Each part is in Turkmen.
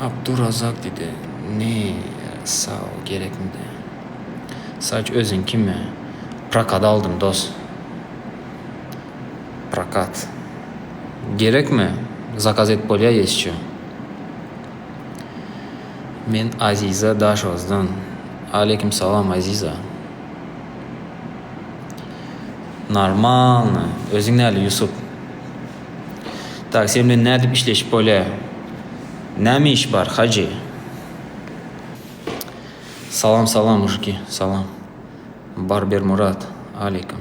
Abdurazak diýdi. Ne sag gerekmidi. Saç özüňkimi? Prokada aldym dos. Prokat. Gerekmi? Zakaz edip bolýa ýesçi. Men Aziza Daşoguzdan. Aleýkim salam Aziza. Normalny. Özüň näli Ýusup? Tak sen bilen nädip işleşip bolýa? Näme iş bar hajy? Salam salam mujiki salam. Barber Murat aleýkum.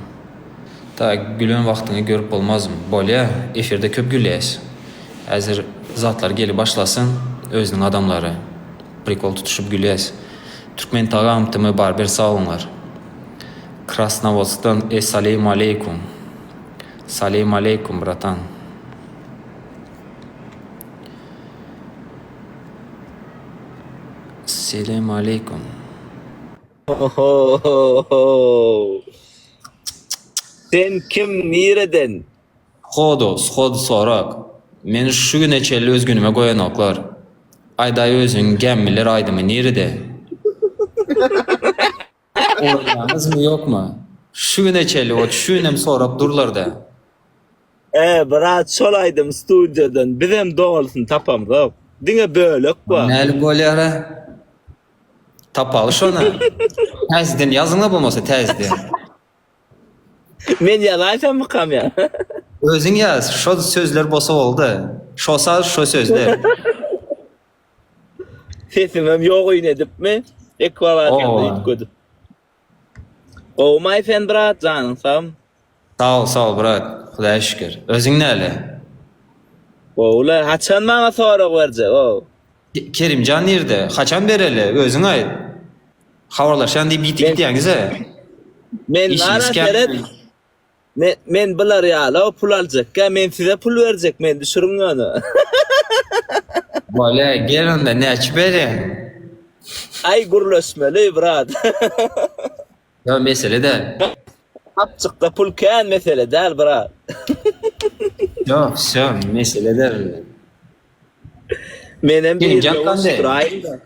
Tak gülen wagtyňy görüp bolmazmy? Bolýa efirde köp gülýäs. Häzir zatlar gelip başlasyn özüniň adamlary prikol tutuşyp gülýäs. Türkmen tagam tm barber sagbolunlar. Krasnowodskdan esaleýmaleýkum. Saleýmaleýkum bratan. Seleýmaleýkum. Ohohohow. Sen kim nireden? Hodu, shodu sorak. Meni şu güne çenli öz günüme goýanoklar. Aýdaý özüň gämmiler aýdymy nirede? Oýnaýaňyzmy ýokmy? Şu güne çenli ot şu günem sorap durlarda. E brat şol aýdym studiýadan bizem dolusyny tapamzok. Diňe bölek bar. Nälik bolýara? Tapaly şony. Täzeden ýazyňla bolmasa täzeden. Men ýazaýsammykam ýa? Özüň ýaz, şo sözler bolsa boldy. Şo saz, şo sözler. Sesimem ýok edipmi? Ekwalatorda üýtgedip. Gowumaý sen brat janyň sagmy? Sag ol sag ol brat Hudaýa şükür. Özüň näle? Gowula haçan maňa sorag berjek ow. Kerimjan nirde? Haçan bereli? Özüň aýt. Habarlaşýan diýip ýitip gitýäňiz-ä. Men nara seret. Men men bular ýaly pul aljakka men size pul berjek meni düşüriň ýöne. Bolýa gel onda näçe berýäň? Aý gürleşmeli brat. Ýok mesele däl. Gapjykda pul kän mesele däl brat. Ýok wsё mesele däl. Menem birine uruşdyraýyn-da.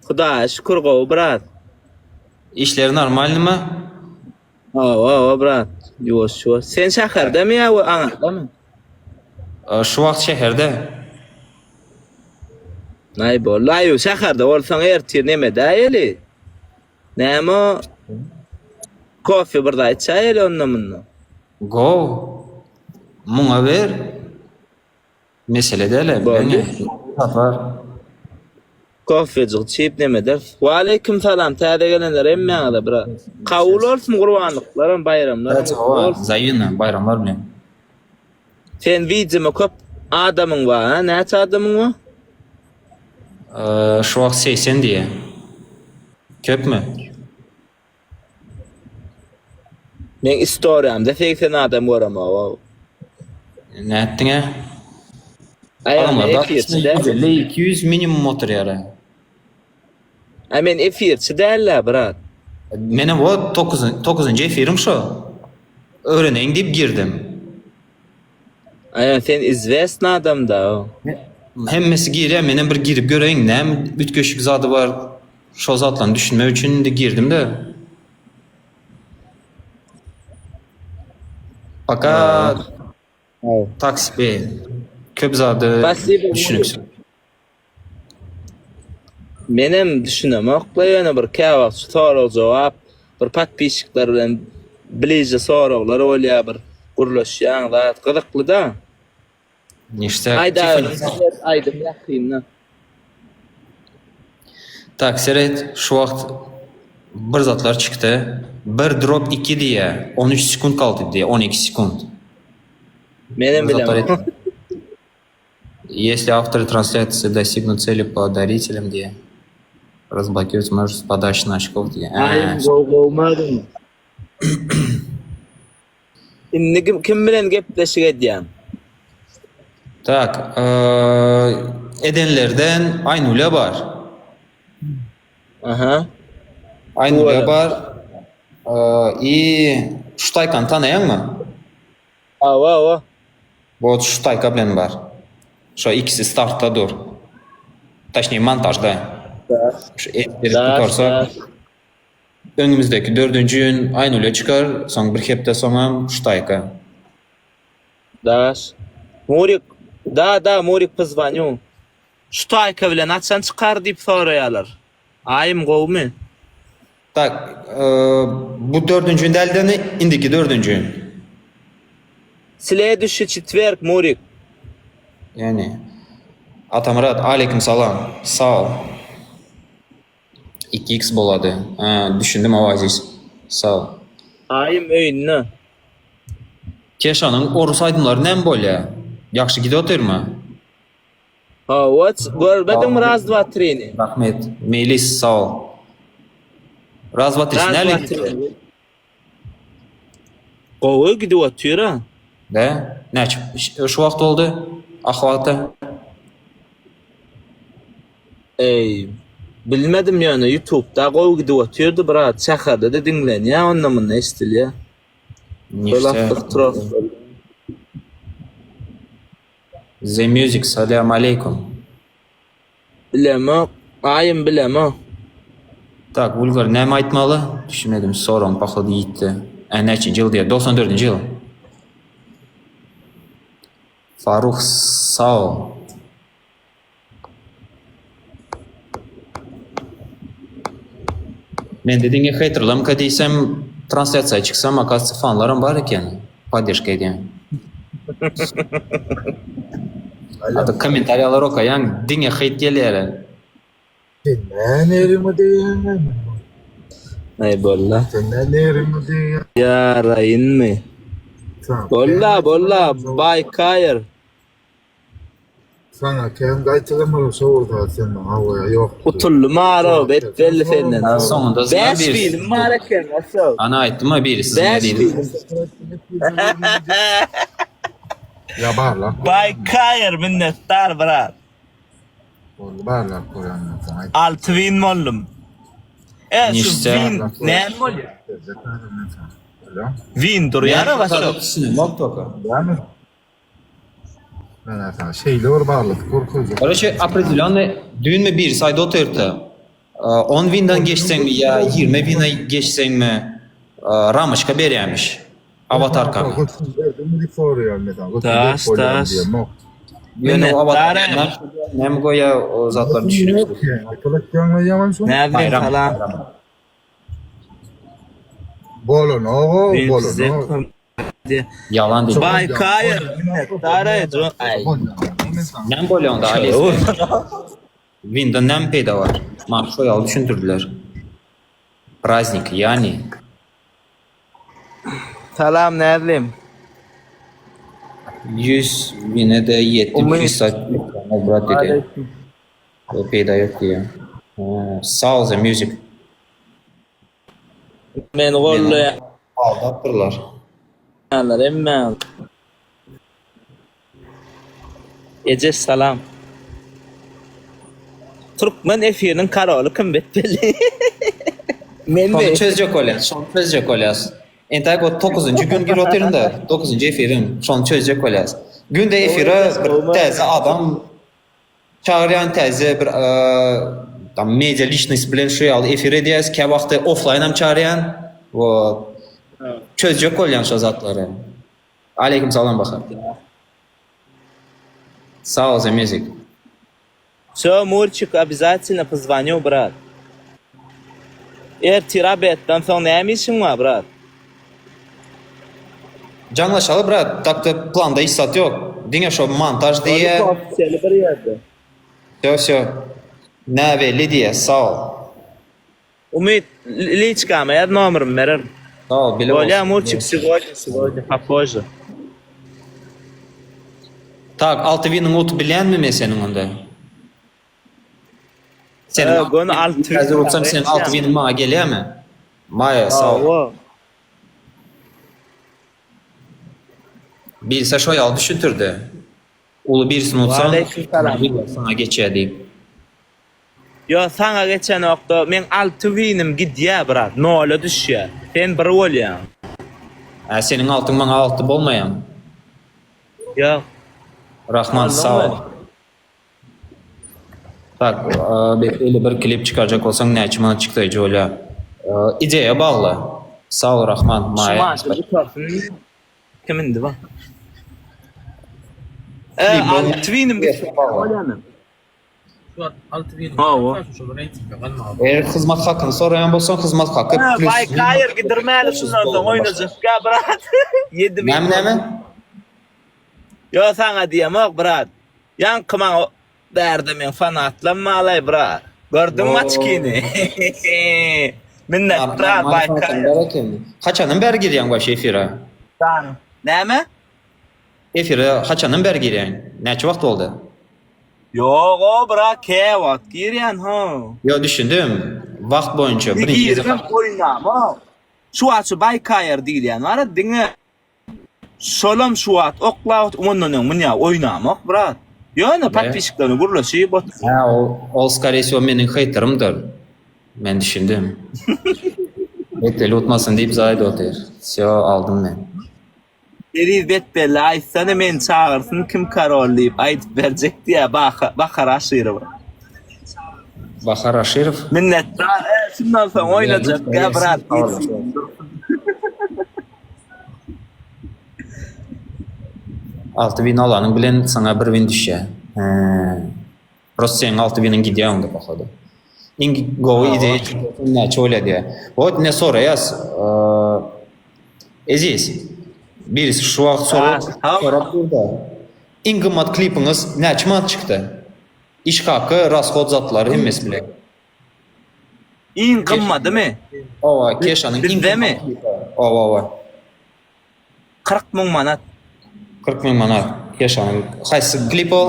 Hudaýa şükür gowy brat. Işler normalnymy? Hawa hawa brat. Ýuwaş ýuwaş. Sen şäherdemi ýa we aňyrdamy? Şu wagt şäherde. Naý boldy. Aý şäherde bolsaň ertir neme däýeli? Näme o? Kofe bir zat içäýeli onda munda. Go. Muňa ber. Mesele däl-ä, Boldy. Sapar. Kofejik içip neme ederis. Waleýkim salam täze gelenler hemmäňize brat. Kabul bolsun gurbanlyklaram baýramlaram gutly bolsun. Zaýyna baýramlar bilen. Sen widimo köp adamyň bar ha näçe adamyň bar? Şu wagt 80 diýýä. Köpmi? Meň istoriýamda 80 adam göremok. Nätdiňä? Aý men Adamlar efirçi däl. 150-200 minimum oturýar. Aý men efirçi däl-ä brat. Menem o 9 9-njy efirim şo. Öwreneýin diýip girdim. Aý sen izwestny adam-da. Hemmesi girýär, menem bir girip göreýin, näme üýtgeşik zady bar. Şo zatlaryny düşünmek üçin indi girdim-de. Пока tak себе köp zady düşüniksiz. Menem düşünemok-la ýöne bir käwagt şu sorag-jogap bir podpisçikler bilen bliže soraglar bolýar bir gürleşýäň zat gyzykly-da. Niştäk. Aýdaýyň seret aýdym ýakynda. Tak seret şu wagt bir zatlar çykdy. Bir drop 2 diýýä. 13 sekunt galdy diýýä. 12 sekunt. Menem Bir zatlar bilemok. Если авторы трансляции достигнут цели по дарителям diýýä. Разблокировать множество подачных очков diýýä. Aýym gowy gowmadyň. Indi kim, kim bilen gepleşik edýäň? Tak, edenlerden Aýnulýa bar. Aha. Aýnulýa bar. I şu taýkany tanaýaňmy? Hawa, hawa. Bot şu taýka bilen bar. Şo ikisi startda dur. Toçnyý montažda. Şu edit edip gutarsak. Öňümizdäki dördünji gün Aýnulýa çykar, soň bir hepde soňam Ştaýka. Daş. Murik, da da Murik pozwanýu. Ştaýka bilen haçan çykar diýip soraýarlar. Aýym gowumy? Tak, bu dördünji gün däldi, indiki dördünji gün. Sleduşi çetwerg Murik. Ýani. Atamyrat, aleýkum salam. Sag ol. 2x bolady. Ha, düşündim Oasis. Sag ol. Aýym öýünde. Keşanyň orus aýdymlary näme bolýa? Ýagşy gidip otyrmy? Hawa, görmediňmi raz dva trini? Rahmet. Meýlis sag ol. Raz dva trisi Raz näle dva gitdi? trini. Gowy gidip otyr-a. De, näçe şu wagt boldy? Ahwalata. Eý, bilmedim ýöne ýutubda gowy gidip otyrdy brat, şäherde-de diňlenýär onda-munda eşidilýär. Şol Nişte. The Music salam aleýkum. Bilemok, aýym bilemok. Tak, Vulgar näme aýtmaly? Düşünmedim, soragyň pohodu ýitdi. Ä näçinji ýyl diýýär? 94-nji ýyl. Farruh sag ol. Mende diňe heýterlamka diýsem translýasiýa çyksam okazywatsa fanlaram bar eken poddežka edýän. Ata kommentariýalar okaýaň diňe heýt gelýär. Sen näme nerime degýäň näme? Aý bolla. Sen näme nerime degýäň? Ýaraýynmy? Bolla bolla Baýkaýr. Saňa kän gaýtalamaly şo zat sen maňa goýa ýok. Utuldym arow bet belli senden. Ha, soňunda zyna Bäş birisi. bilim bar eken asow. Ana aýtdym-a birisi zyna Bäş diýdim. bilim. Ýa barlap. Baýkaýr minnetdar brat. Boldy barlap görenden soň aýt. 6 win boldum. E şu Nişte. win näme bolýar? Win durýar a başga. Düşünemok toka. Dämi? Men sana şeýle bir barlyk görkezjek. Koroçe, opredelýonnyý düýnmi birisi aýdyp otyrdy. On windan geçseňmi ýa ýigrimi wina geçseňmi ramoçka berýämiş awatarkaňa. Daş daş. Ýöne o awatarka näme goýýa o zatlar düşünipsiz. Näbilen salam. Bolanok, bolanok. Ýalan diýip. Baý Kaýr, minnetdar aý, jo aý. Näme bolýa onda Alis? Winda näme peýda bar? Maňa şo ýaly düşündirdiler. Praznik, ýani. Salam Näzlim. 100 wine-de ýetdi, Umyt. 300 sat brat diýdi. O peýda ýok diýýär. Sag the music. Meni gollaýanlar Aldapdyrlar. hemme. Eje salam. Türkmen efiriniň karoly kim betbelli? Men Şony mi? çözjek bolýas, şony çözjek bolýas. Entäk o dokuzynjy gün girip otyryn-da, dokuzynjy efirim, şony çözjek bolýas. Günde efire bir täze adam Çagyrýan täze bir tam media liçnost bilen şu ýaly efir edýäs. Kä wagty offlaýn hem çagyrýan. Wot. Çözjek bolýan şo zatlary. Aleýkum salam Bahar. Sag bol Zemezik. Wsё, Murçik, obязательно pozwanýu, brat. Ertir obedden soň näme işiň bar, brat? Jaňlaşaly brat, takda planda hiç zat ýok. Diňe şo montaž diýýä. Seni bir ýerde. Wsё wsё. Näbelli diýýä, sag ol. Umyt, liçkama ýaz nomerymy bererin. Sag ol, bile Bolýa bolsun. Murçik сегодня, сегодня, popozже. Tak, alty winiňi utup bilýänmi men seniň onda? Seniň Göni alty Häzir utsam seniň alty winiň maňa gelýärmi? Maýa, sag ol. Bilse şo ýaly düşündirdi. Uly birisini utsaň, saňa geçýär diýip. Ýo, saňa geçenokda, meň alty winim gidýär, brat, nola düşýär. Sen bir bolýaň. Hä, seniň altyň maňa alty bolmaýamy? Ýok. Rahman, sag ol. Tak, beýle bir klip çykarjak bolsaň näçe manat çykdaýjy bolýar? Ideýa bagly. Sag bol Rahman, Şu Maýa. maşy gutarsyn. Kim indi bu? E, altwinim gitsin. Bolýamy? Hawa. Eger hyzmat hakyny soraýan bolsaň, hyzmat haky Ha, plus Baý Kaýyr gidirmäli şundan soň oýnajak ga brat. 7000. Näme näme? Ýo saňa diýemok brat. Ýaňky maňa bärde meň fanatlam malay brat. Gördüňmi açkini? Minnetdar Baý Kaýyr. Haçandan bäri girýäň waşe efire? Näme? Efire haçandan bäri girýäň? Näçe wagt boldy? Ýog-o brat käwagt girýän ho. Ýo düşündim. Wagt boýunça birinji gezek. Girdim oýnamok. Şu wagt şu Baý Kaýyr diýilýän bar diňe Şolam şu wagt oklap ondan öň munýa oýnamok brat. Ýöne podpisçiklerine gürleşip otur. Hä ol ol skore wsego meniň heýterimdir. Men düşündim. Betbelli utmasyn diýip zaýda otyr. Wsё aldym men. Eziz betbelli aýtsana meni çagyrsyn kim karol diýip aýdyp berjek diýä Bahar Aşyrowa. Bahar Aşyrow. Minnetdar e şundan soň oýnajak gä brat. 6 win alanyň bilen saňa bir win düşýär. He. Prosta seň 6 winiň gidýär onda pohodu. Iň gowy ideýa näçe bolýar diýýär. Wot ne soraýas. Eziz. Birisi şu wagt sorap, sorap durda. Iň gymmat klipiňiz näçe manat çykdy? Iş haky, rashod zatlary hemmesi bilen. Iň gymmadymy? Owa, Keşanyň iň Bizdemi? gymmat klipi. Owa, owa. 40 müň manat. 40 müň manat. Keşanyň haýsy klip ol?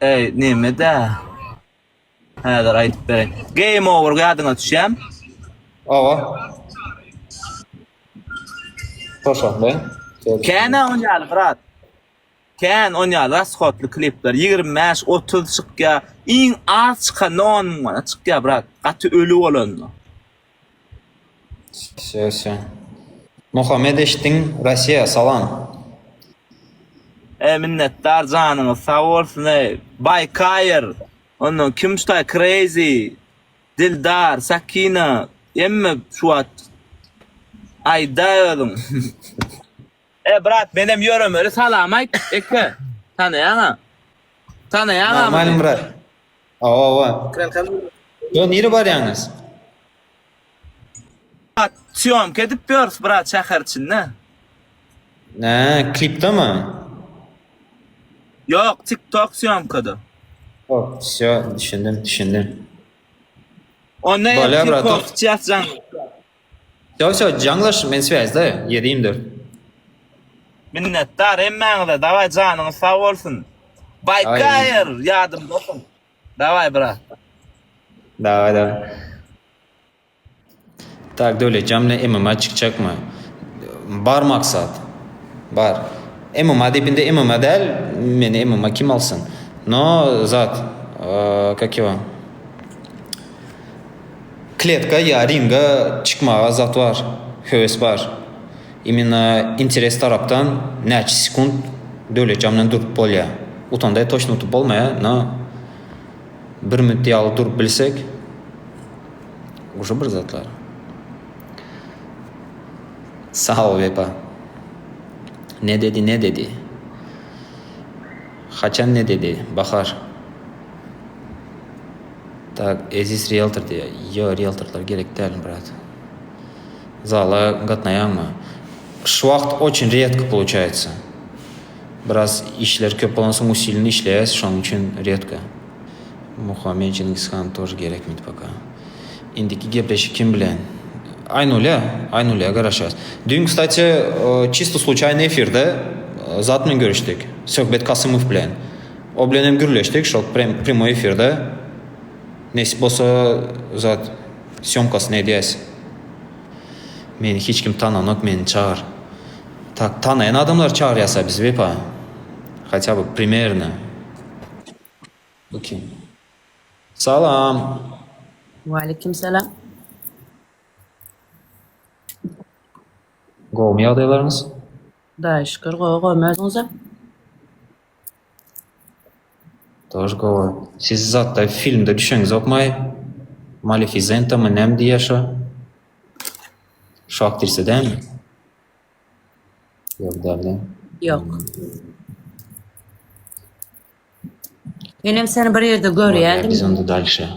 Eý, neme-dä? Häzir aýdyp bereýin. Game over ýadyňa düşýämi? Owa. Hoşaldy. Kän-ä on ýaly, brat. Kän on ýaly rashodly klipler. 25, 30 çykýar. Iň az çykanda 10 müň manat çykýar, brat. Gaty öli bolanda. Wsё, wsё. Muhammet eşitdiň, Rossiýa, salam. Eý minnetdar janyňyz sag bolsun eý Baýkaýyr ondan kim şutaý Crazy Dildar Sakina hemme şu wagt aýdaý özüň. E brat menem ýöremeli salam aýt eke tanaýaňa tanaýaňa Normalny brat. Hawa hawa. Ýo nire barýaňyz? Brat sýomka edip ýörüs brat şäher içinde. Nä klipdemi? Ýok tik tok sýomkada. Hop wsýo düşündim düşündim. Onda Bolýar ertir brat. kofe içýäs jaň. Wsýo wsýo jaňlaş men swýazda 7-24. Minnetdar hemmäňize daway janyňyz sag bolsun. Baýkaýer ýadymdasyň. Daway brat. Daway daway. Tak Döwletjan bilen MMA çykjakmy? Bar maksat. Bar. MMA diýip indi MMA däl, meni MMA kim alsyn? No zat, kak ýo. Kletka ýa ringa çykmaga zat bar, höwes bar. Imенно interes tarapdan näçe sekunt Döwletjan bilen durup bolýa. Utanda toçno utup bolmaýa, no bir minut ýaly durup bilsek uje bir zatlar. Sag bol Wepa. Ne dedi ne dedi? Haçan ne dedi Bahar? Tak Eziz rieltor diýýär. Ýo rieltorlar gerek däl brat. Zala gatnaýaňmy? Şu wagt oçin redko poluçaýtsa. Biraz işler köp bolansoň usilini işleýäs şonuň üçin redko. Muhammet Çingizhan тоже gerekmidi poka. Indiki gepleşik kim bilen? Aýnulýa, Aýnulýa garaşýas. Düýn kstati çisto sluçaýno efirde zat bilen görüşdik. Söhbet Kasymow bilen. O bilen hem gürleşdik şol prýamoý efirde. Nesip bolsa zat sýomkasyny edýäs. Meni hiç kim tananok meni çagyr. Tak tanaýan adamlary çagyrýasa biz Wepa. Hatya by primerno. Bu kim? Salam. Waleýkim salam. Gowmy ýagdaýlaryňyz? Hudaýa şükür gowy gowy özüňizem. Тоже gowy. Siz zatda filmde düşeňizokmaý? Malefizentamy näme diýýär şo? Şo aktrisa dälmi? Ýok dälde. Ýok. Menem seni bir ýerde Bolýar görýärdim. biz onda dalşe.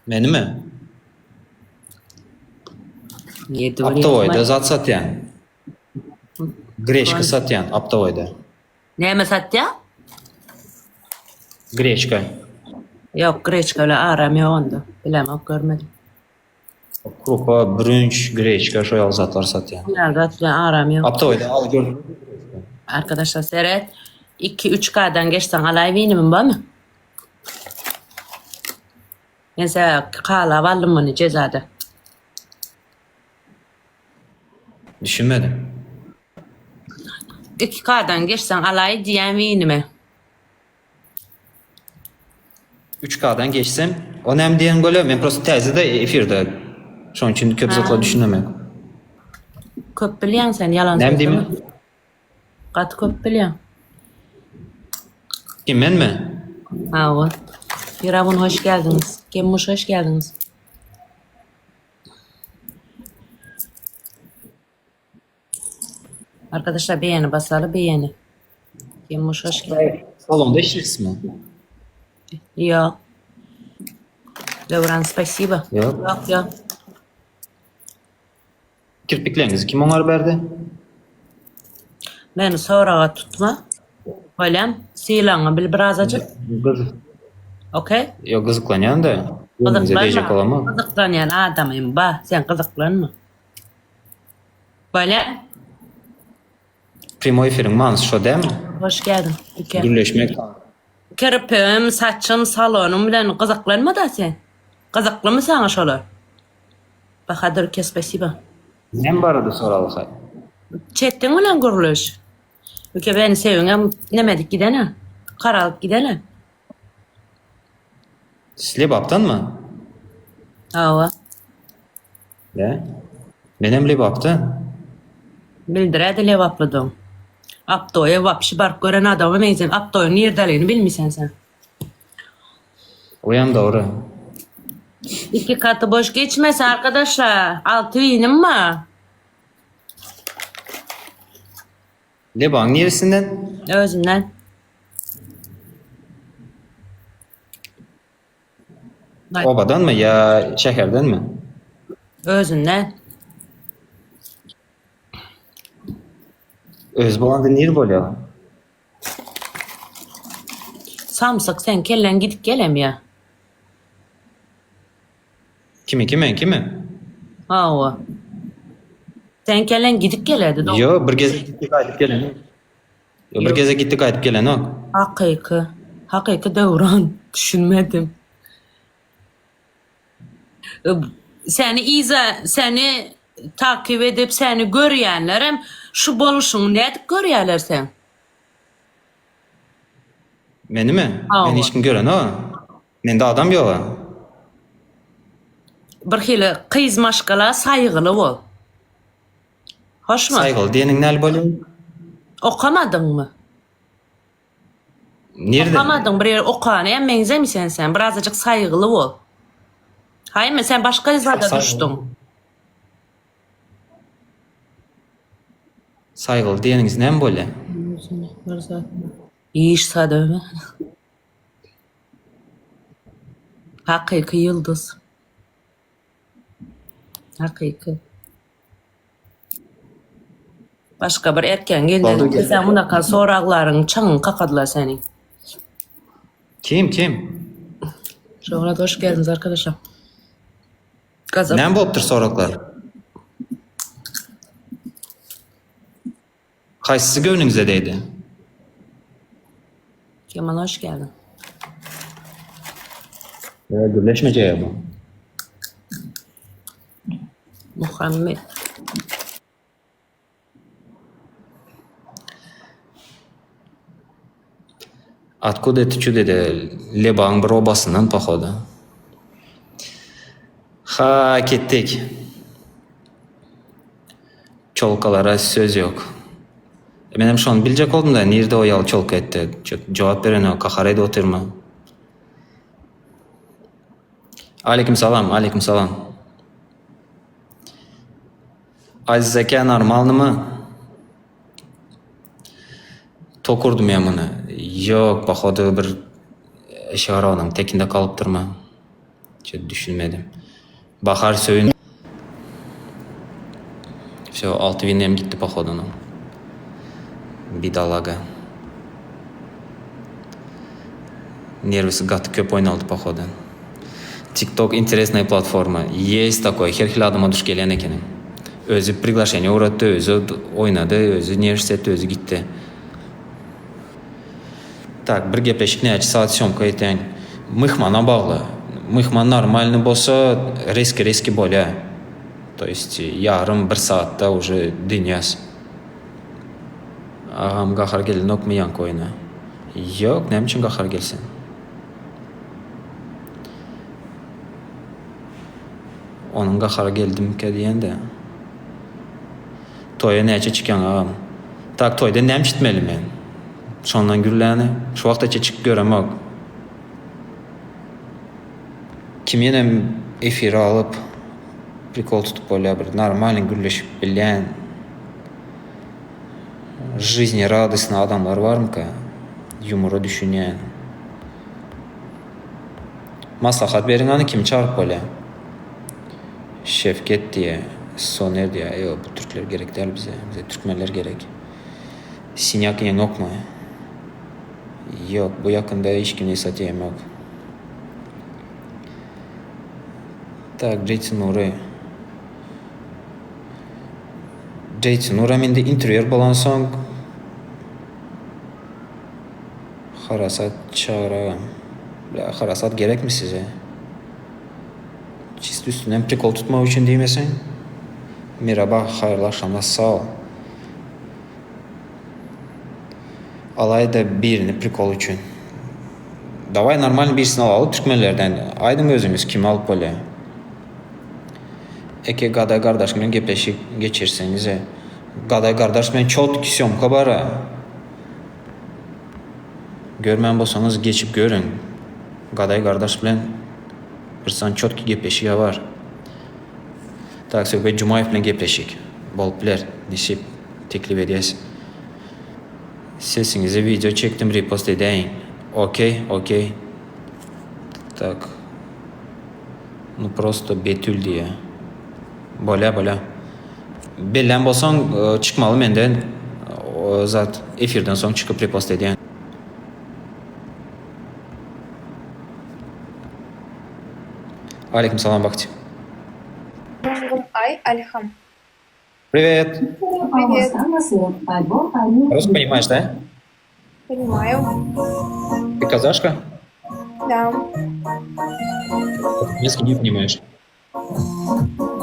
Menimi? Nirde Optowoýda görýärdim? zat satýan. Greçka satýan optowoýda. Näme satýa? Greçka. Ýok, greçka bilen aram ýok onda. Bilemok, görmedim. Krupa, bürünç, greçka şo ýaly zatlar satýan. Ýaly zat bilen aram ýok. Optowoýda al gör. Arkadaşlar seret. 2-3 K'dan geçseň alaý winimim barmy? Men sebäp kalap aldym muny jezada. Düşünmedim. 2 K'dan geçseň alaý diýýän winime. 3 K'dan geçsem, o näme diýen bolýar? Men prosta täze-de efirde. Şonuň üçin köp zatlara düşünemek. Köp bilýäň sen ýalan Näme sözleme. diýme? Gaty köp bilýäň. Kim menmi? Hawa. Firavun hoş geldiňiz. Kemmuş hoş geldiňiz. Arkadaşlar beýeni basaly beýeni. Kemmuş hoş geldin. Salonda işleýsizmi? Ýok. Döwran spasiba. Ýok. Ýok ýok. Kirpikleriňizi kim oňaryp berdi? Meni soraga tutma. Bolýam. Sylagyňy bil birazajyk. Gyz. Okey? Ýok gyzyklanýan-da. Göwnüňize degjek bolamok. Gyzyklanýan adamym ba. Sen gyzyklanma. Bolýa. Primoý efiriň manysy şo dälmi? Hoş geldiň Ike. Gürleşmek. Kirpigim, saçym, salonym bilen gyzyklanma-da sen. Gyzyklymy saňa şolar? Bahadyr uke spasiba. Näme barada soralyhaý? Çetdiň bilen gürleş. Uke beni sewiňem nemedik gidene. Karalyp gidene. Siz Lebapdanmy? Hawa. Ýa. Menem Lebapdan. Bildirädi Lebaplydygyň. Apdoýa wapşi baryp gören adama meňzeň Apdoýyň nirdeligini bilmisen sen. Oýam dogry. Iki katy boş geçmesin arkadaşlar. Alty winim bar. Lebagyň niresinden? Özünden. Obadanmy ýa şäherdenmi? Özünden. Özi bolanda nir bolýar? Samsyk sen kelleň gidip gelemýä. Kimiňki meňkimi? Hawa. Seň kelleň gidip gelerdi dogry. Ýo bir gezek gitdi gaýdyp gelenok. Ýo bir gezek gitdi gaýdyp gelenok. Hakyky. Hakyky döwran. Düşünmedim. Seni yza seni takyp edip seni görýänlerem şu boluşyňy nädip görýäler seň? Menimi? Hawa. Meni hiç kim görenok. Mende adam ýoga. Birhili gyz maşgala saýgyly bol. Hoşmy? Saýgyly diýeniň näl bolýar? Okamadyňmy? Nirde? Okamadyň bir ýer okana hem meňzemisen sen. Birazajyk saýgyly bol. Haýmy sen başga zada düşdüň. Saýgyly diýeniňiz näme bolýar? Iş sada. Hakyky ýyldyz. Hakyky. Başga bir erkegiň elinden Boldy, sen munaka soraglaryň çaňyň kakadylar seni. Kim, kim? Şoňa hoş geldiniz arkadaşlar. Gazap. Näme bolupdyr soraglar? Haýsysy göwnüňize degdi? Kemal hoş geldin. Ýa gürleşmejek bu. Muhammet. Otkuda это çu dedi Lebagyň bir obasyndan pohoda. Ha ketdik. Çolkalara söz ýok. Menem şony biljek boldum-da, nirde o ýaly çolka etdi? Jogap berenok, gahar edip otyrmy? Aleýkim salam, aleýkim salam. Aziz aka normalnymy? Tok urdum ýa muny. Ýok, pohodu bir eşek arabanyň tekinde galypdyrmy? Hiç düşünmedim. Bahar söýün. Vsyo, 6 win hem gitdi pohodu onuň. Bidalaga. Nerwisi gaty köp oýnaldy pohodu. TikTok interesnaý platforma. Есть такое, her hili adama duş gelýän ekeniň. Özi priglaşeniýe ugratdy, özi oýnady, özi nerwis etdi, özi gitdi. Tak, bir gepleşik näçe saat sýomka etýäň? Myhmana bagly. Myhman normalny bolsa, reski-reski bolýa. To ýest ýarym, bir saatda uje dynýas. Agam gahar gelenokmy ýaňky oýna? Ýok, näme üçin gahar gelsin? Onuň gahary geldimikä diýende. Toýa näçe çykýaň agam? Tak toýda näme çitmeli men? Şondan gürläni şu wagtaça çykyp göremok. Kim ýenem efire alyp prikol tutup bolýar bir normalny gürleşip bilýän жизнерадостный adamlar barmyka ýumora düşünýän. Maslahat beriň hany kimi çagyryp bolýa. Şewket diýä, Soner diýä, ýok bu türkler gerek däl bize, bize türkmenler gerek. Sinýak ýeňokmy? Ýok, bu ýakynda hiç kimi satýamok. Tak, Jeýtsin Nury. Jeýtsin Nuram indi interwýer bolansoň Harasat çagyragam. Bla harasat gerekmi size? Çist üstünden prikol tutmak üçin diýmeseň. Merhaba haýyrly agşamlar sag ol. Alaýda birini prikol üçin. Daway normalny birisini alaly türkmenlerden. Aýdyň özüňiz kimi alyp bolýa. Eke Gadaý gardaş bilen gepleşik geçirseňize. Gadaý gardaş bilen çotki sýomka bara. Görmän bolsaňyz geçip görüň. Gadaý gardaş bilen bir sany çotki gepleşigä bar. Tak Söhbet Jumaýew bilen gepleşik. Bolup biler. Nesip. Teklip edýäs. Sesiňizi wideo çekdim repost edäýiň. Okey, okey. Tak. Nu prosto Betül diýýä. Bolýa, bolýa. Bellän bolsaň çykmaly menden o zat efirden soň çykyp repost edýän. Aleýkum salam Bagty. Ay Alham. Privet. Привет. Русский понимаешь, да? Понимаю. Ты казашка? Да. Туркменский не понимаешь.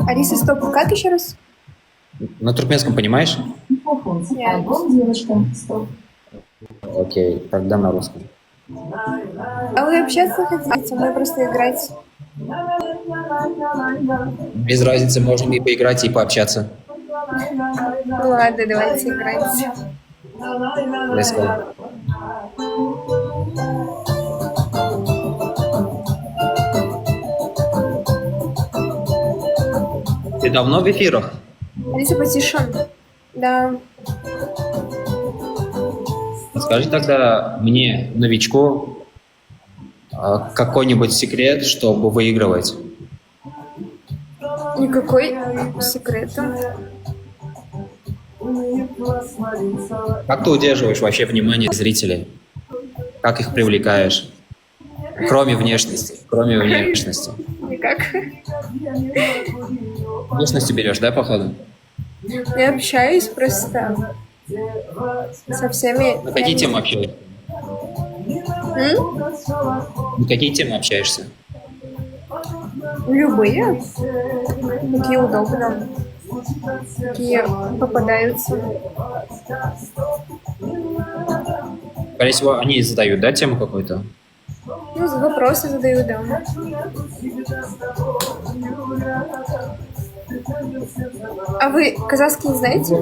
Алиса, стоп, как еще раз? На туркменском понимаешь? Нет. Окей, тогда на русском. А вы общаться хотите? Мы просто играть. Без разницы, можем и поиграть, и пообщаться. Ну ладно, давайте играть. Let's go. Ты давно в эфирах? Алиса, потише. Да. Скажи тогда мне, новичку, а, какой-нибудь секрет, чтобы выигрывать. Никакой секрета. Как ты удерживаешь вообще внимание зрителей? Как их привлекаешь? Кроме внешности. Кроме внешности. Никак. Внешностью берешь, да, походу? Я общаюсь просто со всеми. На какие темы общаешься? М? На какие темы общаешься? Любые. Какие удобно. Какие попадаются. Скорее всего, они задают, да, тему какую-то? Ну, вопросы задаю, да. А вы казахский не знаете?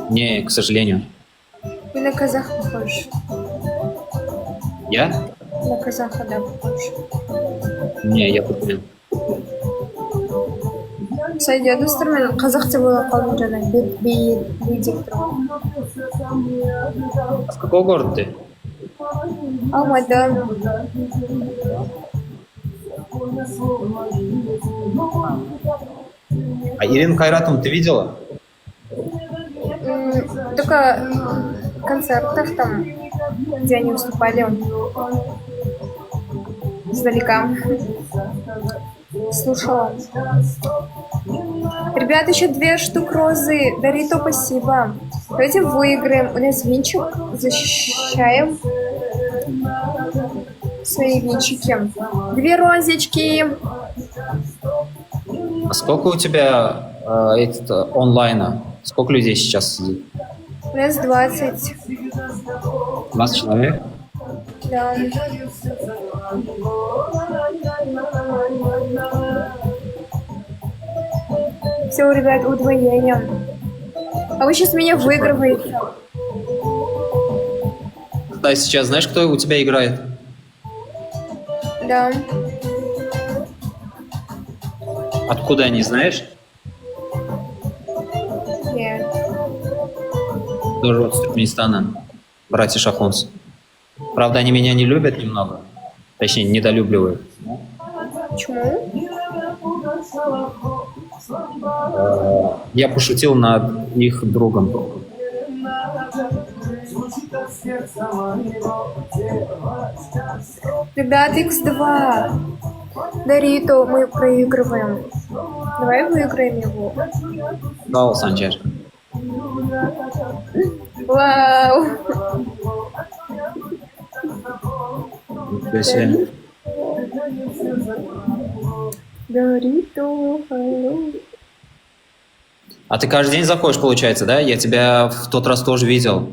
Ne, k сожалению. Ты на казаха похож. Я? На казаха, да, похож. Не, я туркмен. Сойдет dostlar, men gazak diýip oýlap galdym jana. Би би би diýip turman. С какого города ты? Алматы. А Ирину Кайратовну ты видела? М, Только в концертах там, где они выступали, издалека слушала. Ребят, еще две штук розы. Дарито, спасибо. Давайте выиграем. У нас винчик. Защищаем свои винчики. Две розочки. А сколько у тебя этот, онлайна? Сколько людей сейчас сидит? У нас 20. 20 человек? Да. Все, ребят, удвоение. А вы сейчас меня выигрываете. Да, сейчас знаешь, кто у тебя играет? Да. Откуда они, знаешь? Нет. Тоже вот с Туркменистана. Братья Шахунс. Правда, они меня не любят немного. Точнее, недолюбливают. Почему? Я пошутил над их другом. Ребят, X2. Дарито, мы проигрываем. Давай выиграем его. Sag bol, Sanjar. Вау. Ничего себе. Дарито, hello. А ты каждый день заходишь, получается, да? Я тебя в тот раз тоже видел.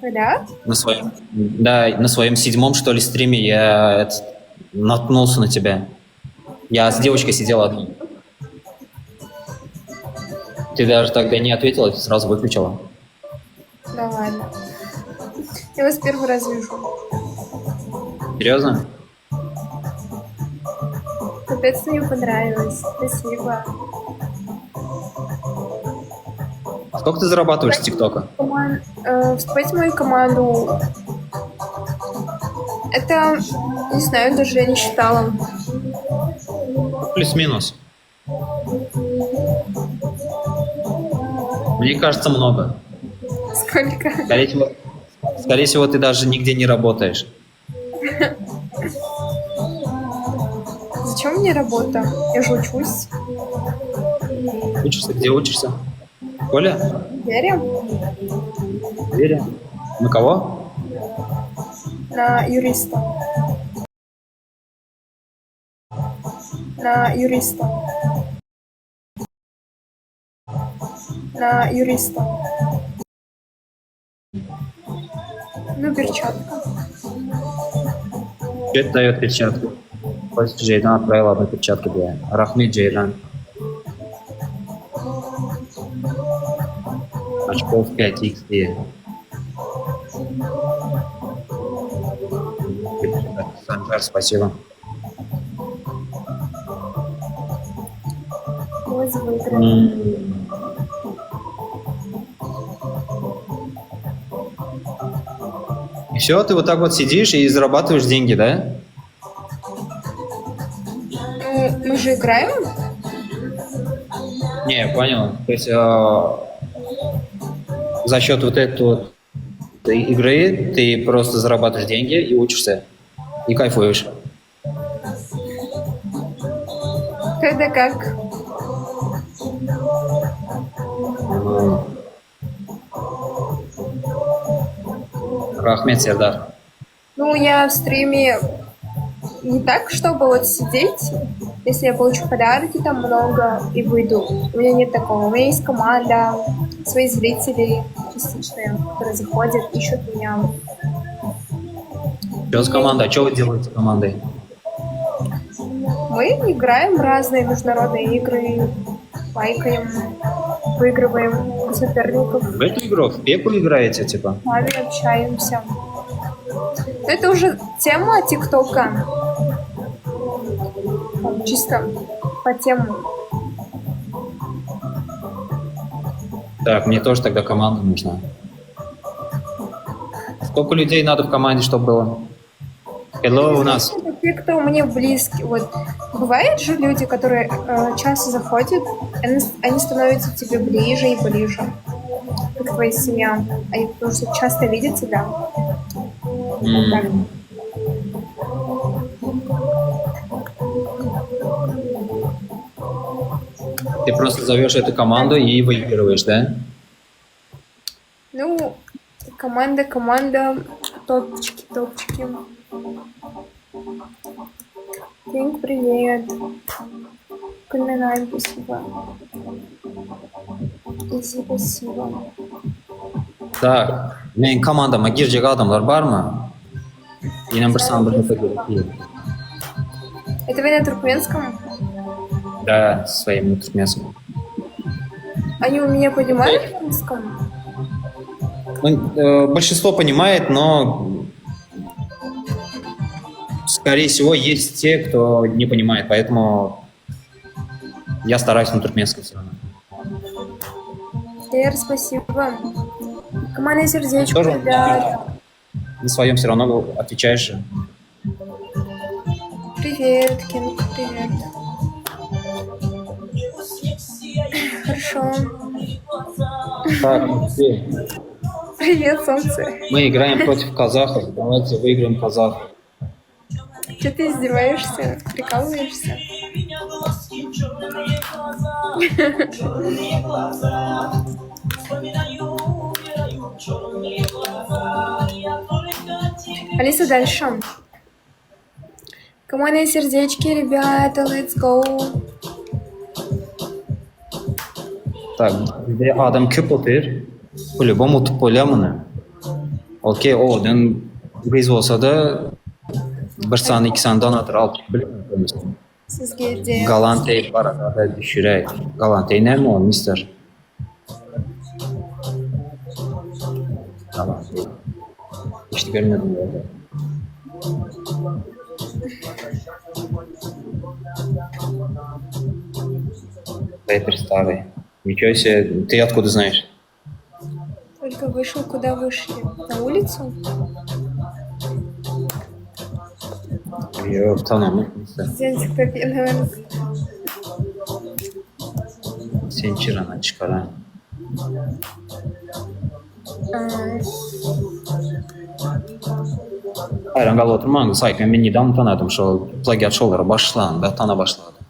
Да? На своем, да, на своем седьмом, что ли, стриме я этот, наткнулся на тебя. Я с девочкой сидел одной. Ты даже тогда не ответила, ты сразу выключила. Да ладно. Я вас первый раз вижу. Серьезно? Капец, мне понравилось. Спасибо. А сколько ты зарабатываешь с ТикТока? Коман... Вступайте в мою команду. Это, не знаю, даже я не считала. Плюс-минус. Мне кажется, много. Сколько? Скорее всего, скорее всего, ты даже нигде не работаешь. Зачем мне работа? Я же учусь. Учишься? Где учишься? В школе? Вере? Вере? На кого? На юриста. На юриста. На юриста. Ну, перчатка. Что это дает перчатку? Пусть Джейдан отправила одну перчатку для Рахмет Джейдан. Очков 5 XD. Санжар, спасибо. Вот выиграли. И все, ты вот так вот сидишь и зарабатываешь деньги, да? Ну, мы же играем. Не, понял. То есть э, за счет вот этой вот игры ты просто зарабатываешь деньги и учишься, и кайфуешь. Когда как? Ну, Рахмет, Сердар. Ну, я в стриме не так, чтобы вот сидеть, если я получу подарки там много и выйду. У меня нет такого. У меня есть команда, свои зрители частичные, которые заходят, ищут меня. Что с командой? А что вы делаете с командой? Мы играем в разные международные игры, лайкаем. Выигрываем у соперников. В эту игру, в пеку играете, типа? Сами общаемся. Но это уже тема ТикТока. Там Чисто по тему. Так, мне тоже тогда команда нужна. Сколько людей надо в команде, чтобы было? Hello у нас. Это те, кто мне близки. Вот бывают же люди, которые э, часто заходят, они, они становятся тебе ближе и ближе, как твоя семья. Они потому что часто видят тебя. Вот так. М, Ты просто зовешь эту команду и выигрываешь, да? Ну, команда, команда, топчики, топчики. Кинг, привет. Кульминай, спасибо. Изи, спасибо. Так, meň komandama girjek adamlar barmy? Ýene bir sany bir hata gerek. Это вы на туркменском? Да, своим на туркменском. Они у меня понимают на русском? Ну, э, большинство понимает, но скорее всего есть те, кто не понимает, поэтому я стараюсь на туркменском все равно. Лер, спасибо. Команда сердечко, Тоже ребят. на своем все равно отвечаешь же. Привет, Кинг, привет. Хорошо. Так, окей. Привет, солнце. Мы играем против казахов. Давайте выиграем казахов. Че ты издеваешься? Прикалываешься? Алиса, дальше. Команда сердечки, ребята, let's go. Так, bizde adam köp otyr. По-любому utup bolýar muny. Okey, owadan gyz bolsa-da bir sany, iki sany donator alyp bilmedim. Sizge de. Galantey barada düşüräý. Galantey näme ol, mister? Galantey. Hiç görmedim orada. Рэпер старый. Ничего себе. Ты откуда знаешь? Только вышел, куда вышли? На улицу? Ýok, tanamok mister. Sen TikTok Sen çyrana çykaran. А, Haýran galyp oturmaň, saýky men nidam tanadym şol plagiat şolara başlanda tana başladym.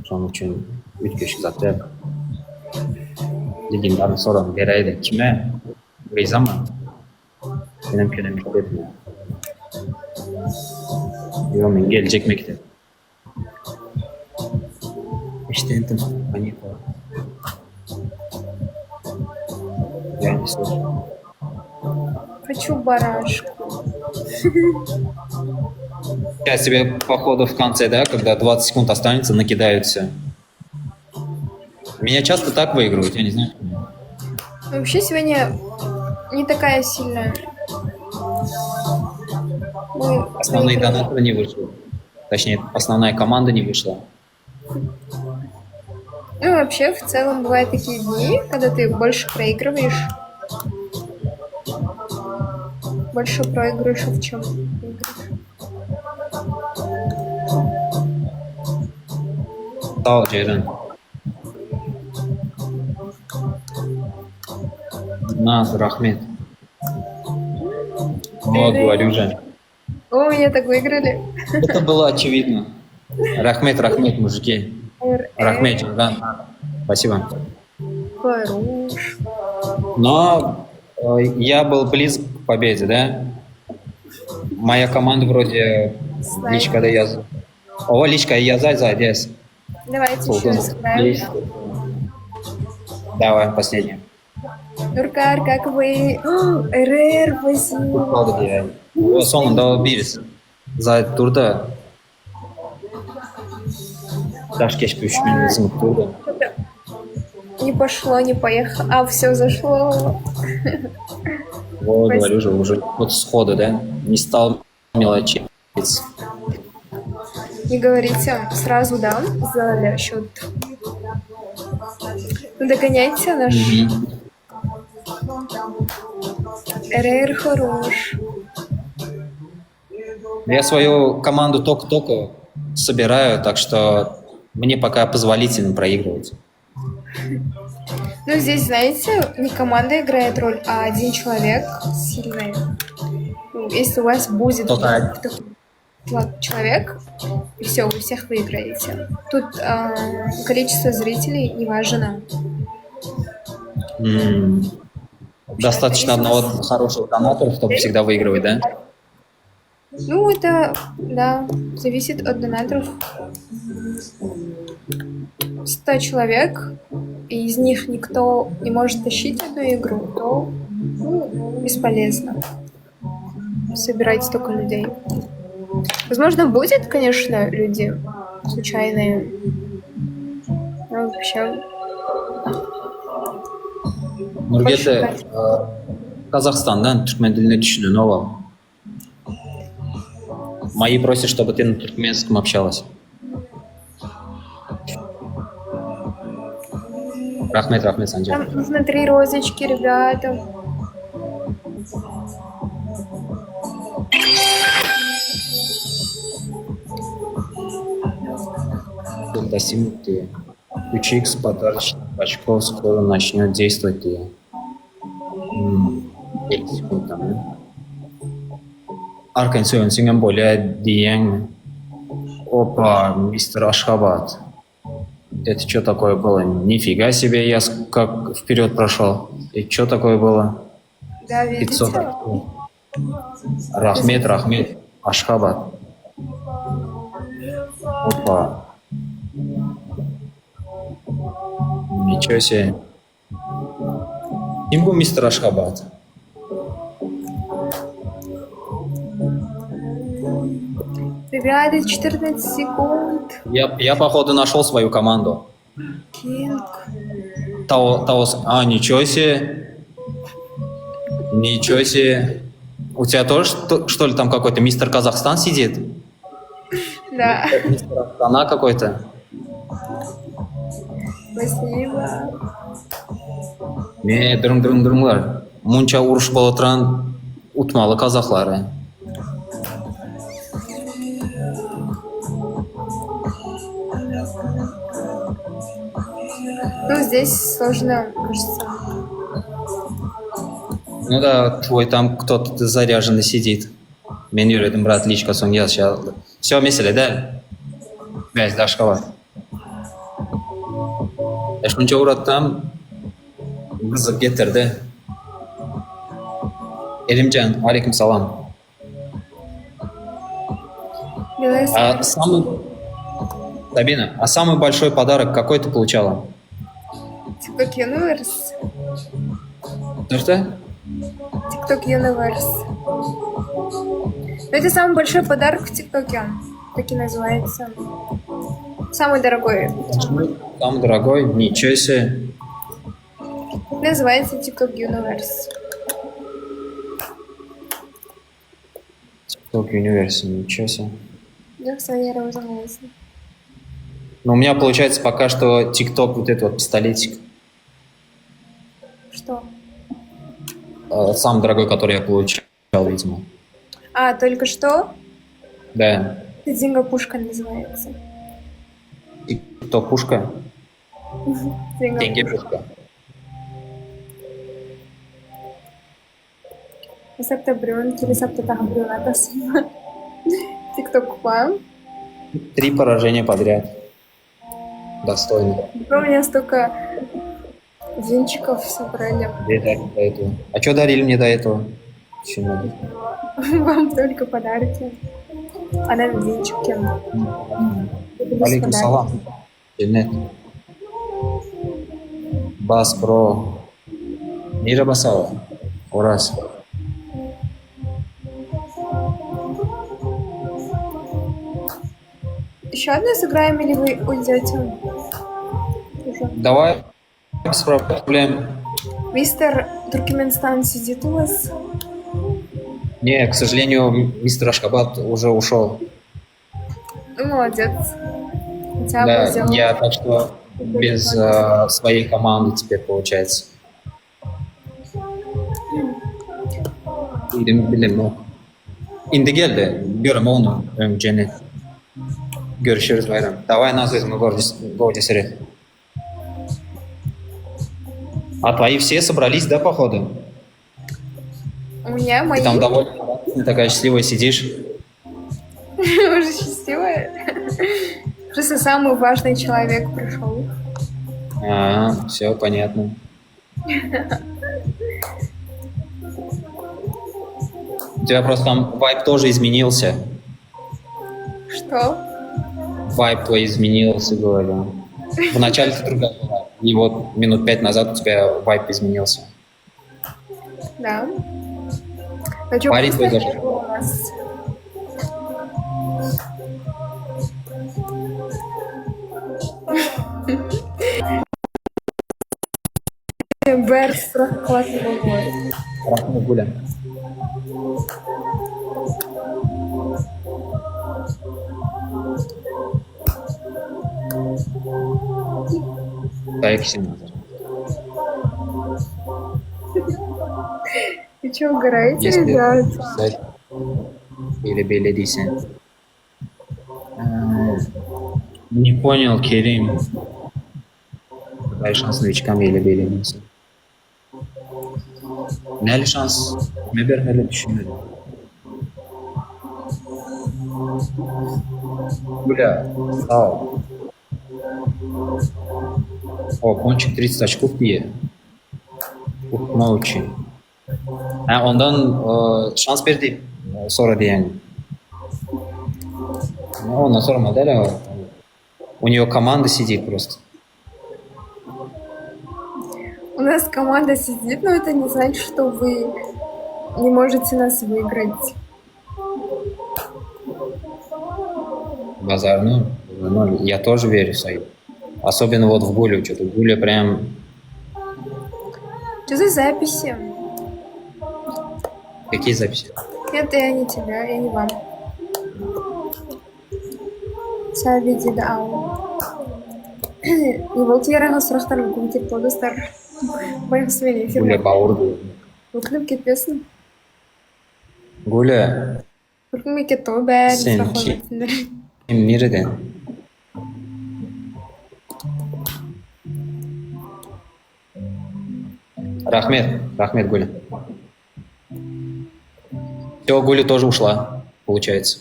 Şonuň üçin üýtgeşik zat däl. Legendarny soragyny beräýdi. Kime? Gyzamy? Menem köne mekdepmi? Ýok, men geljek mekdep. Eşdendim, panika. Я не слышу. Хочу барашку. Сейчас тебе, походу, в конце, да, когда 20 секунд останется, накидают все. Меня часто так выигрывают, я не знаю. Ну, Вообще сегодня не такая сильная. Мы Основные проиграли. донаторы не вышли. Точнее, основная команда не вышла. Ну, вообще, в целом, бывают такие дни, когда ты больше проигрываешь. Больше проигрышев, чем выигрыш. Sag ol, Jeýran. Naz, rahmet. Вот, говорю же. О, меня так выиграли. Это было очевидно. Rahmet, rahmet, мужики. РР, Rahmet, Jeýran. Спасибо. Хорош. Но э, я был близок к победе, да? Моя команда вроде Снайпер. личкада ýaz. О, личка ýazaý зайдес. Давайте еще раз сыграем. Давай, последний. Нуркар, как вы? О, РР, спасибо. О, soňunda birisi. Zaýat durdy. Daş geçip 3000 zyňyp durdy. Что-то... Не пошло, не поехало. А, все зашло. Вот, говорю же, уже вот сходу, да? Не стал мелочиться. Не говорите, сразу, да, сделали счет. Ну, догоняйте наш Мгм. РР хорош. Я свою команду только-только собираю, так что мне пока позволительно проигрывать. Ну, здесь, знаете, не команда играет роль, а один человек сильный. Ну, если у вас будет Кто-то такой человек, и все, вы всех выиграете. Тут а, количество зрителей не важно. М, Достаточно Если у одного вас- хорошего донатора, чтобы всегда выигрывать, да? Ну, это, да, зависит от донаторов. 100 человек, и из них никто не может тащить одну игру, то ну, бесполезно собирать столько людей. Возможно, будет, конечно, люди случайные. Но вообще, Nurgeldi, Больше e, Gazagsytandan türkmen diline düşünenok. Мои просят, чтобы ты на туркменском общалась. Rahmet, rahmet, Sanjar. там нужно три розочки, ребята. Достигнутые. 3x подарочных очков скоро начнет действовать. И... М, 50 sekund там, да? Arkaýyn sögünseňem bolýar diýýäňmi? Опа, мистер Ашхабад. Это что такое было? Нифига себе, я с- как вперед прошел. И что такое было? Да, видите? 500 очков. Rahmet, rahmet. Ашхабад. Опа. Ничего себе. Kim bu мистер Ашхабад? Ребята, 14 секунд. Я, походу, нашел свою команду. Кинг. Того, того, с- а, ничего себе. Ничего себе. У тебя тоже, что, что ли, там какой-то мистер Казахстан сидит? Да, Мистер Астана какой-то? спасибо. Ne, duruň, duruň, duruňlar. Munça uruş bolup oturan utmaly kazahlary. Ну, здесь сложно, кажется. Ну да, твой там кто-то заряженный сидит. Men ýöredim, брат, личка soň ýazşa. Все, mesele däl. Bäş Aşgabat. E şunça uratdam gyzyp getirdi. Elimjan, aleýkum salam. Белая А самый Сабина, а самый большой подарок какой ты получала? TikTok Universe. Что что? TikTok Universe. Ну, это самый большой подарок в ТикТоке. Так и называется. Самый дорогой. Самый дорогой, ничего себе. Называется TikTok Universe. TikTok Universe, ничего себе. Ýogsa ýere uzanmasyn. Но у меня получается пока что TikTok вот этот вот пистолетик. Что? Э, Самый дорогой, который я получал, видимо. А, только что? Да. Это Динго Пушка называется. TikTok пушка. Динго Деньги пушка. Hesapda birewin, kelesi hepde dagy birewin atasyn. TikTok kupam. Три поражения подряд. Достойно. У меня столько венчиков собрали. Где дарили до этого? А что дарили мне до этого? Еще надо. Вам только подарки. А нам венчики. Плюс Aleýkum подарки. salam. Jennet. Bas bro. Nirä basaly? Oraz. Еще одну сыграем или вы уйдете? Уже. Давай. Без проблем. Mister Türkmenistan сидит у вас? Не, к сожалению, мистер Ашхабад уже ушел. Ну, молодец. Хотя бы Да, сделал. я так что без своей команды теперь получается. Bildim, bilemok. Indi geldi. Görem ony öň Jennet. Görüşeris Baýram. Daway Naz özüňe gowja seret. A твои все собрались, да, походу? У меня Ты мои там довольно такая счастливая сидишь. уже счастливая. Просто самый важный человек пришел. А, все понятно. У тебя просто там вайб тоже изменился. Что? Вайб твой изменился, говорю. Вначале ты другая была. И вот минут 5 назад у тебя вайб изменился. Да. А чё, Парень твой вкусно даже. было у нас? Бэр классный был. Rahmet Gülä. Daýy kişi nazar. Вы что, угораете, Если ребят? писать или beýle diýseň. Не понял, Керим. Дай шанс новичкам beýle beýle diýseň. Näli şans kime bermeli düşünmedim. Gülä, sag ol. O, Ponçik 30 очков diýýä. Utmak üçin. Hä, ondan şans ber diýip sora diýýäň. Ondan soramaly däl-ä. У нее команда сидит просто. У нас команда сидит, но это не значит, что вы не можете нас выиграть. Базар ноль, ноль. Я тоже верю в свою. Особенно вот в Гулю. Что-то Гуля прям... Что за записи? Какие записи? Это я не тебя, я не вам. Сәби diýdi ау. Не болды яраға сұрақтарым көп кетті ғой достар. Байғұс мен эфир Гуля бауыр diýdi. Өкініп кетпесін. Гуля, Өкінбей кетті ғой бәрін Sen сұрақ ki- қойып kim nireden? Rahmet, rahmet Гуля. Все, Гуля тоже ушла, получается.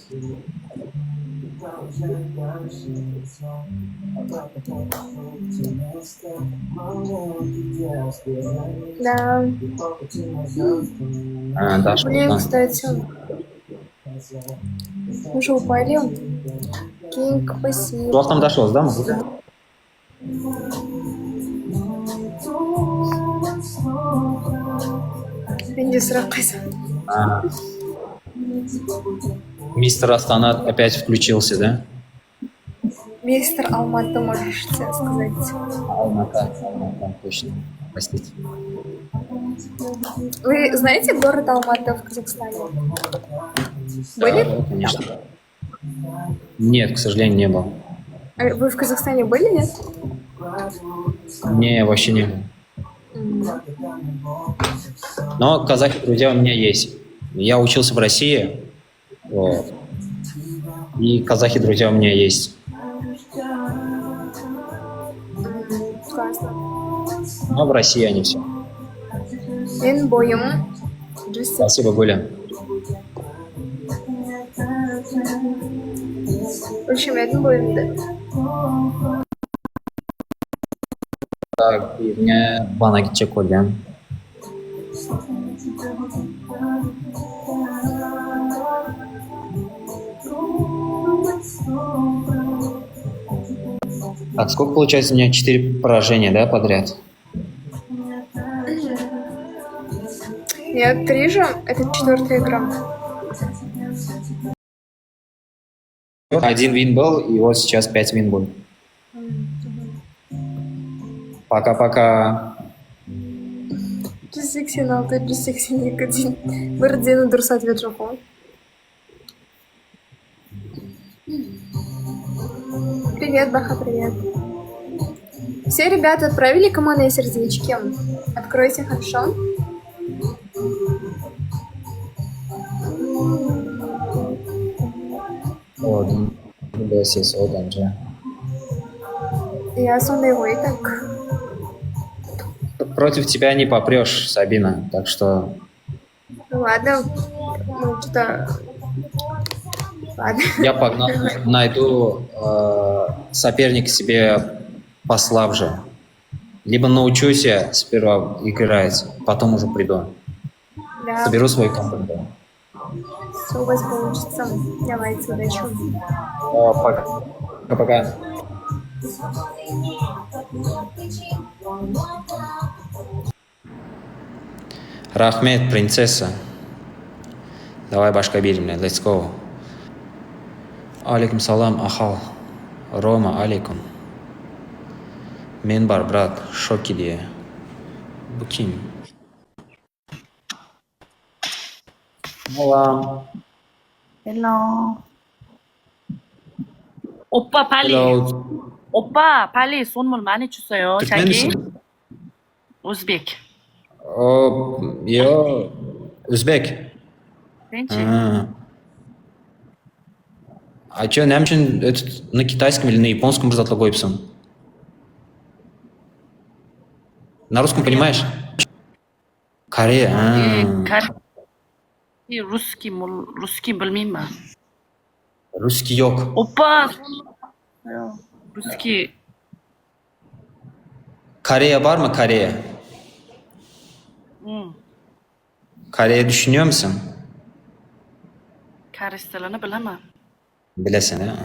Да. А, Даша Блин, ушла. кстати. Мы же упали. Кинг, спасибо. Wagtam daşoz, да, Гуля? Менде сұрақ қойсам. А. Мистер Астана опять включился, да? Мистер Алматы, можешь тебе сказать. Алмата, Алмата, точно. Простите. Вы знаете город Алматы в Казахстане? Были? Да, конечно. Нет, к сожалению, не был. А Вы в Казахстане были, нет? Не, вообще не был. Но казахи, друзья, у меня есть. Я учился в России, вот. И казахи, друзья, у меня есть. Классно. Но в России они все. Мен бойым 180 Спасибо, Гуля. Өлшемедім бойымды. Так, birine bana gitjek bolýan. Так, сколько получается у меня? 4 поражения, да, подряд? Нет, три же. Это четвертая игра. Один win был, и вот сейчас 5 win будет. Paka paka. 186, 182 diýip birden dürüst ответ ýok goý. Привет, Баха, привет. Все ребята отправили командные сердечки? Откройте, хорошо? Owadan gülýär sesi owadanja. Я сондай ғой так. Против тебя не попрешь, Сабина, так что Ну ладно, ну что-то... Ладно. я погнал, найду э, соперника себе послабже. Либо научусь я сперва играть, потом уже приду. Да, Соберу свою команду. все у вас получится. Давайте, удачи. Э, Пока. Пока. Rahmet, prinsessa. Daway başga biri bilen, let's go. Aleýkum salam Ahal. Roma aleýkum. Men bar brat, şoki diýe. Bu kim? Salam. Hello. 오빠 빨리. Hello. 오빠 빨리 선물 많이 주세요. Türkmen 자기. misin? 우즈벡. O, yo, Özbek. Sençi. Ha. A ço, näme üçin öt na kitajskom ili na ýaponskom bir zatlar goýupsyň? Na ruskom понимаешь? Koreýa, ha. Kore Ruskiý, mul, ruskiý bilmeýmen. Ruskiý ýok. Oppa, ruskiý. Koreýa barmy, Koreýa? Hmm. Koreýa düşünýär misin? Koreys tilini bilemen. Bilesiň, ha.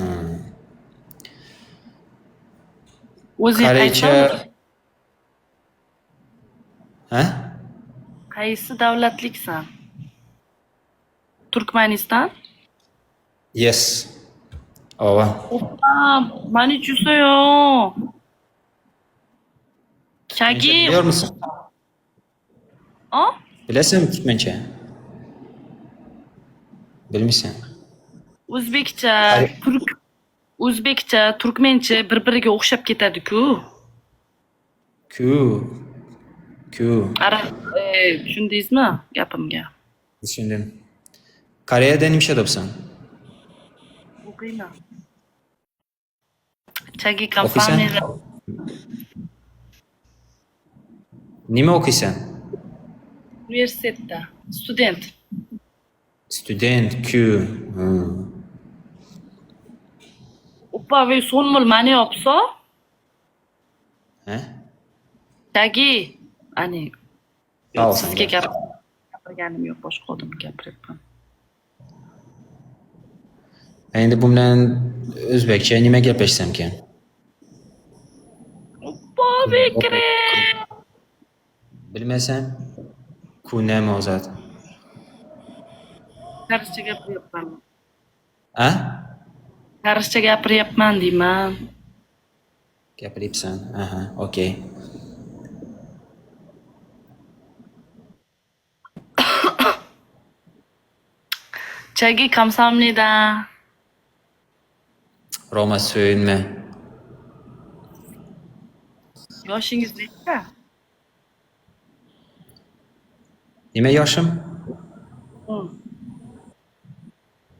O'zing Koreýça qaysi? Ha? Qaysi davlatliksan? Turkmanistan? Yes. Owa. Oppa, 많이 주세요. Türkmençe 자기, biliyor musun? 어? Bilesiňmi türkmençe? Bilmeýän. O'zbekcha, turk o'zbekcha, turkmencha bir-biriga o'xshab ketadi-ku. Kü. Kü. Arab, e, tushundingizmi gapimga? Düşündim. Koreýada näme iş edipsiň? O'qiyman. Chagi Okysan? kompaniya Nime okysan? universitetda student. Student Q. Hmm. Oppa, вы 선물 많이 없어? He? Chagi, ani Sag ol sizga sen. gap gapirganim yo'q, boshqa odamga gapiryapman. Endi bu bilen özbekçe nime gepleşsemkin? Oppa, Bekri. Bilmesem ku näme o zat? Koreyscha gapiryapman. A? Koreyscha gapiryapman deyman. Gapiryapsan. Aha, okey. Chagi kamsahamnida. Roma söýünme. Yoshingiz nechta? Nime ýaşym? Hmm.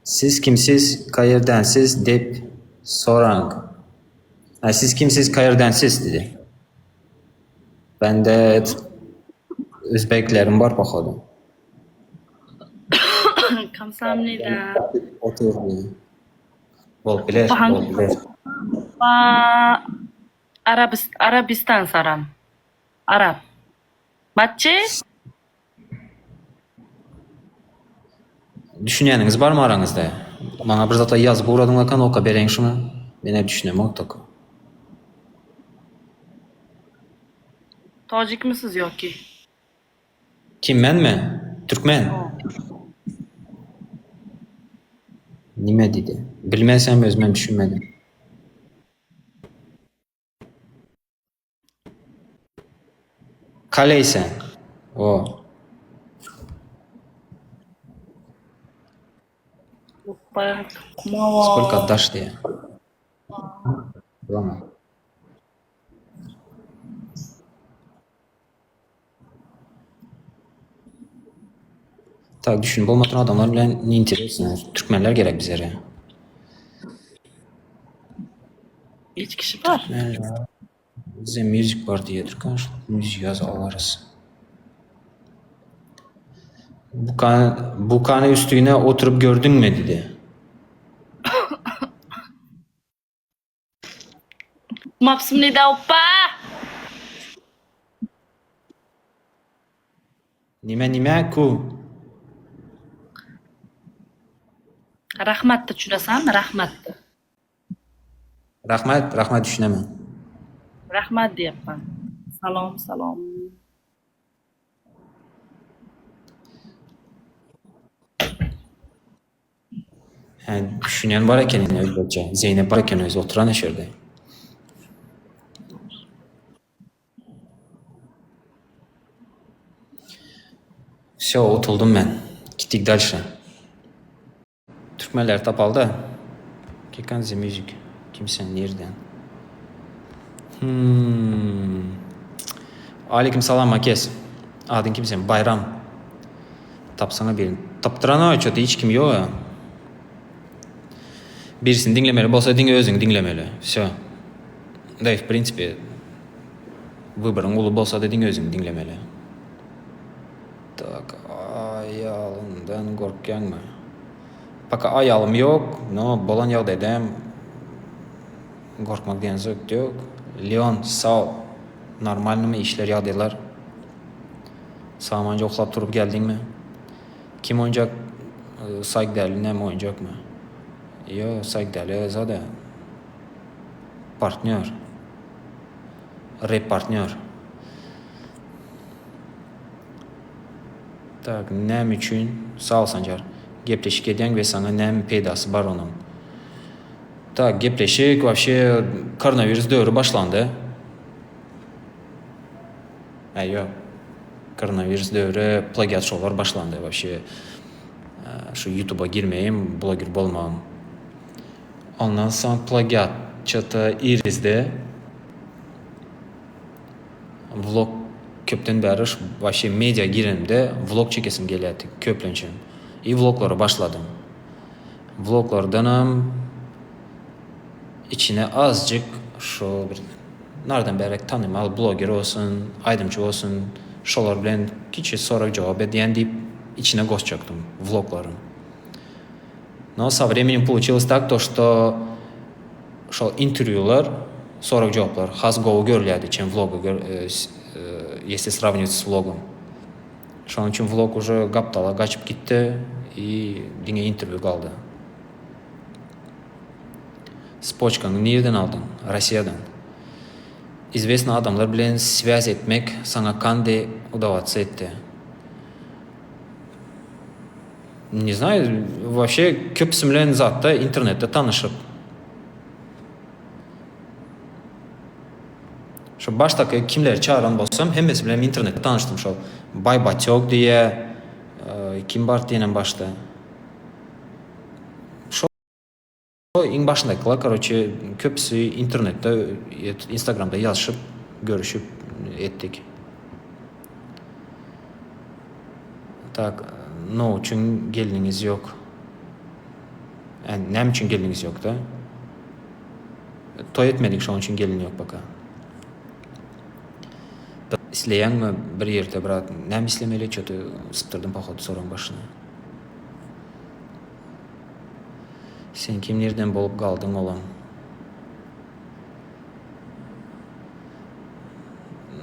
Siz kimsiz, kaýerdensiz dep soraň. Ha, siz kimsiz, kaýerdensiz dedi. Bende özbeklerim bar pohodu. Kamsahamnida. Otur. Bolup biler, Oppa, bolup biler. Oppa, Arabist Arabistan saram. Arab. 맞지? Düşünýäniňiz barmy araňyzda? Maňa bir zatlar ýazyp ugradyňlakan oka bereýin şuny. Men düşünemok toka. Tojikmisiz yoki? Kim menmi? Türkmen. Nime diýdi? Bilmesem özümem düşünmedim. Kaleý sen. O. Oppa, Skolko 고마워. otdaş diýýär. Bolma. Tak düşünip bolmatan adamlar bilen ne interesno. Türkmenler gerek bizlere. Hiç kişi bar. Türkmenler. Bize müzik bar diýedir. Kanşa müzik ýaz alarys. Bukan, bukany üstüne oturyp gördüňmi diýdi. 고맙습니다, 오빠. Nime nime ku. Rahmatni tushunasanmi? Rahmatni. Rahmat, rahmat düşünemen. Rahmat deyapman. Salom, salom. Hä, düşünýän bar eken ine özbekçe. Zeýnep bar eken özi oturan eş ýerde. Wsýo, utuldym men. Gitdik dalşe. Türkmenleri tapalda. Kekan the music. Kim sen nirden? Hmm. Aleyküm salam Makes. Adyň kim sen? Bayram. Tapsana birini. Tapdyrana ço-to hiç kim ýok. Birisini diňlemeli bolsa diňe özüňi diňlemeli. Wsё. Da i w prinsipe wyboryň uly bolsada diňe özüňi diňlemeli. Tak, aýalyňdan gorkýaňmy? Paka aýalym ýok, no bolan ýagdaýdam gorkmak diýen zat ýok. Leon, sag ol. Normalnymy işler ýagdaýlar? Samanja uklap turup geldiňmi? Kim oýnjak Saýgdäli näme oýnjakmy? Ýo, Saýgdäli zada partnýor. Rep partnýor. Tak, näme üçin? Sag ol Sanjar. Gepleşik edýäň we saňa näme peýdasy bar onuň? Tak, gepleşik wapşe koronawirus döwri başlandy. Äý ýok. Koronawirus döwri plagiat şowlar başlandy wapşe. Şu ýutuba girmegim, bloger bolmagym. Ondan soň plagiat ço-to irizdi. Vlog köpden bäri şu wapşe media girenimde vlog çekesim gelýärdi köplençem. I vloglara başladym. Vloglardanam içine azjyk şu bir nardan bärek tanymal bloger bolsun, aýdymçy bolsun şolar bilen kiçi sorag-jogap edýän diýip içine goşjakdym vloglaryň. No со временем получилось так то что şol interwýular sorag-jogaplar has gowy görülýärdi çem vloga если сравнивать с vlogom. Şonuň üçin vlog уже gapdala gaçyp gitdi i diňe interwýu galdy. Spoçkaňy nirden aldyň? Rossiýadan. Izwesny adamlar bilen swýaz etmek saňa kandy udawatsa etdi? Ne znaýu, wapşe köpüsi bilen zatda internetde tanyşyp. Şo başdaky kimleri çagyran bolsam hemmesi bilen internetde tanyşdym şol Baý Batýok diýýä, kim bardy ýenem başda. Şo iň başyndakylar karoçe köpüsi internetde instagramda ýazyşyp görüşip etdik. Tak no üçin gelniňiz ýok? Näme üçin gelniňiz ýokda? Toý etmedik şoň üçin gelin ýok poka. Isleýäňmi bir ýerde brat näme islemeli ço-to sypdyrdym pohodu soragyň başyna. Sen kim nirden bolup galdyň olam.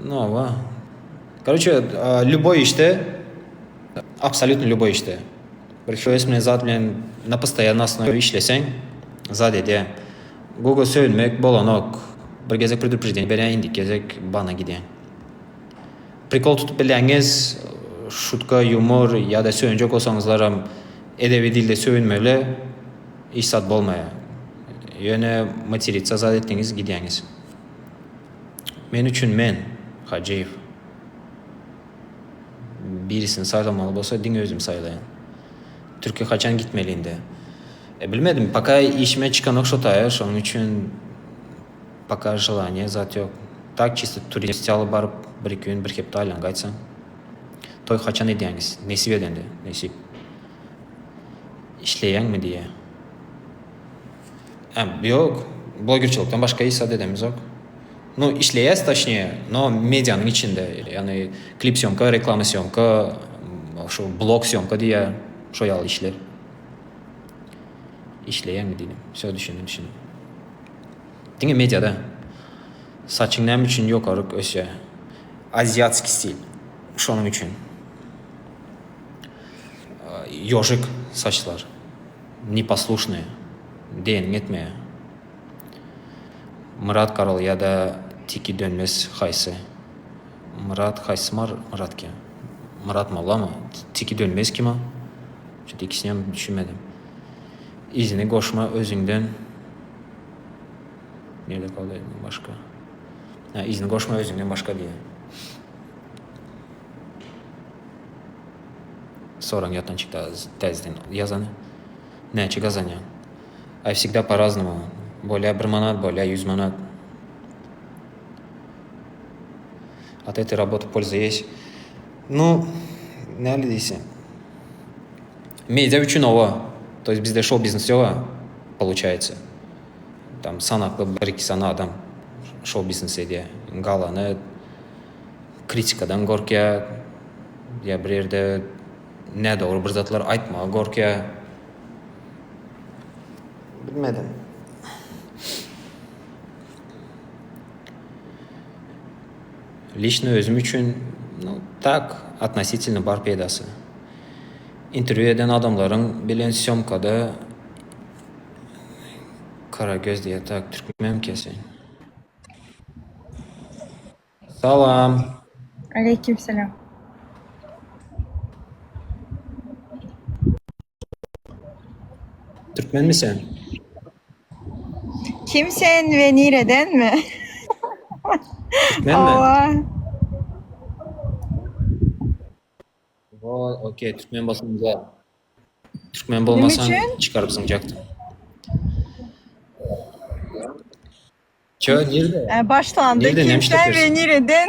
No hawa. Karoçe lýuboý işde absolýutno lýuboý işde bir höwes bilen zat bilen na postoýanno osnowe işleseň zat edýä. Google söýünmek bolanok. Bir gezek predupredeniýe berýän indiki gezek bana gidýäň. Prikol tutup bilýäňiz şutka ýumor ýa-da söýünjek bolsaňyzlaram edebi dilde söýünmeli hiç zat bolmaýar. Ýöne materitsa zat etdiňiz gidýäňiz. Men üçin men, Hajyýew. Birisini saýlamaly bolsa diňe özüm saýlaýan. Türkiýe haçan gitmeli indi? E bilmedim, poka işime çykanok şo taýa, şonuň üçin poka želaniýa zat ýok. Tak çisto turist ýaly baryp bir-iki gün, bir hepde aýlan gaýtsaň. Toý haçan edýäňiz? Nesip edende, nesip. Işleýäňmi diýýä. Ä, ýok, blogerçilikden başga hiç zat edemizok. Nu, işleýäs toçnee, no medianyň içinde, ýagny klip sýomka, reklama sýomka, şu blog sýomka diýýär, şo ýaly işler. Işleýäňmi diýdim. Wsё, düşündim, düşündim. Diňe mediada. Saçyň näme üçin ýokaryk ösýär? Aziatskiý stil. Şonuň üçin. Ýožik saçlar. Neposlušnyý. Diýeniňi etmeýär. Myrat Karol ýa-da Tiki Dönmez haýsy? Myrat haýsy Myrat ki? Myrat Mollamy? Tiki Dönmez kim o? Şut ikisinem düşünmedim. Yzyny goşma özüňden Nirde galdy başga? Ha, yzyny goşma özüňden başga diýýär. Soraň ýatdan çykdy täzeden ýazany. Näçe gazanýaň? Aý wsigda po raznomu. Bolýa bir manat, bolýa ýüz manat. От этой работы польза есть. Ну, näli diýseň. Media üçin oba. To есть bizde şou biznes ýoga получается. Tam sanakly bir-iki sany adam şou biznes edýär. Galany kritikadan gorkýar ýa bir ýerde nädogry bir zatlar aýtmaga gorkýar. Bilmedim. Liçno özüm üçin, nu, tak, otnositelno bar peýdasy. Interwýu eden adamlaryň bilen sýomkada Karagöz diýýär, tak, türkmenmikä sen? Salam. Aleýkim salam. Türkmenmi sen? Kim sen we niredenmi? Türkmenmi? Hawa. Voý, okey, türkmen bolsaň güzel. Türkmen Nime bolmasaň üçin? çykaryp zyňjakdym. Çö, nirde? E, Başlandy. Nirde, Kim näme sen we işläp nireden?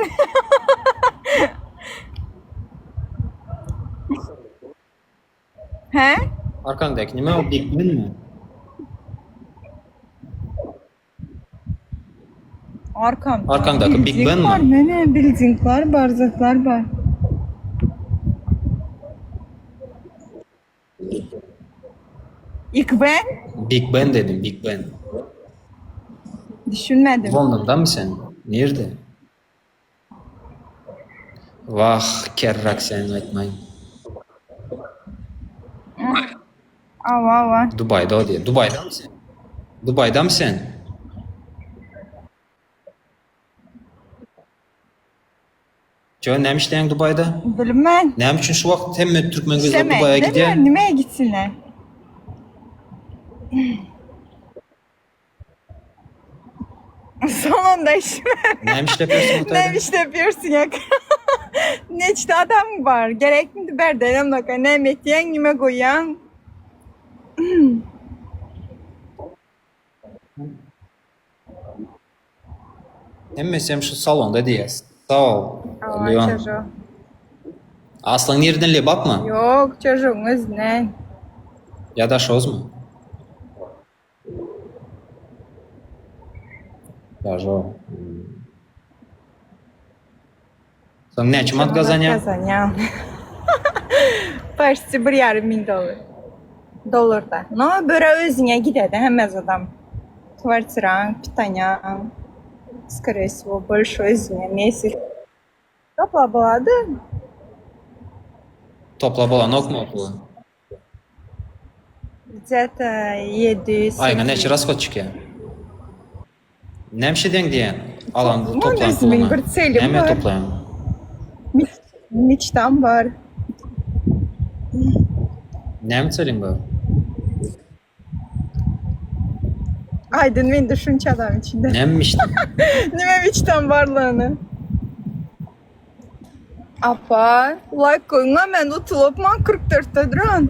He? Arkaňdaky nime o Big Benmi? Arkamda. Arkaňdaky Big Bilding Benmi? bar, mene bildinglar bar, zatlar bar. Big Ben? Big Ben dedim, Big Ben. Düşünmedim. Londondamy sen? Nirde? Wah, kerrak sen aýtmaýyn. Awa, awa. Dubaýda o diýýär. Dubaýdamy sen? Dubaýdamy sen? Jö, näme işleýäň Dubaýda? Bilmen. Näme üçin şu wagt hemme türkmen gyzlary Dubaýa Işlemeýin. gidýär? Nimäge gitsinler? Salonda işim. Näme işläp ýörsüň o Näme taýda? işläp ýörsüň ýa? Neçde adam bar? Gerekmidi berdenem naka? Näme etýäň, nime goýýaň? Hemmesem şu salonda diýýäs. Sag bol, Awa, Leon. çažo. Aslyň nireden Lebapmy? Ýok, çažogyň özünden. Ýa Daşoguzmy? Daşo. Soň näçe manat gazanýaň? Gazanýan. Почти bir ýarym müň dollar. Dollarda. No, böre özüňe gidedi hemme zadam. Kwartiraň, pitanýaň. Скорее всего, больше özüňe mesяc. Toplap bolady. Toplap bolanokmy o puly? Gde-to 700, Aýyňa näçe 800. rasхod çykýar? Näme şedeň diýýän? Alan Muň toplan özümiň puluňy. bir celim Näme bar. toplaýaň? Meçtam bar. Näme celiň bar? Aýdyn mende şunça adam içinde. Näme meçta? Nime meçtam barlygyny. Apa, laýk goýuňa men utulypman 44-de duran.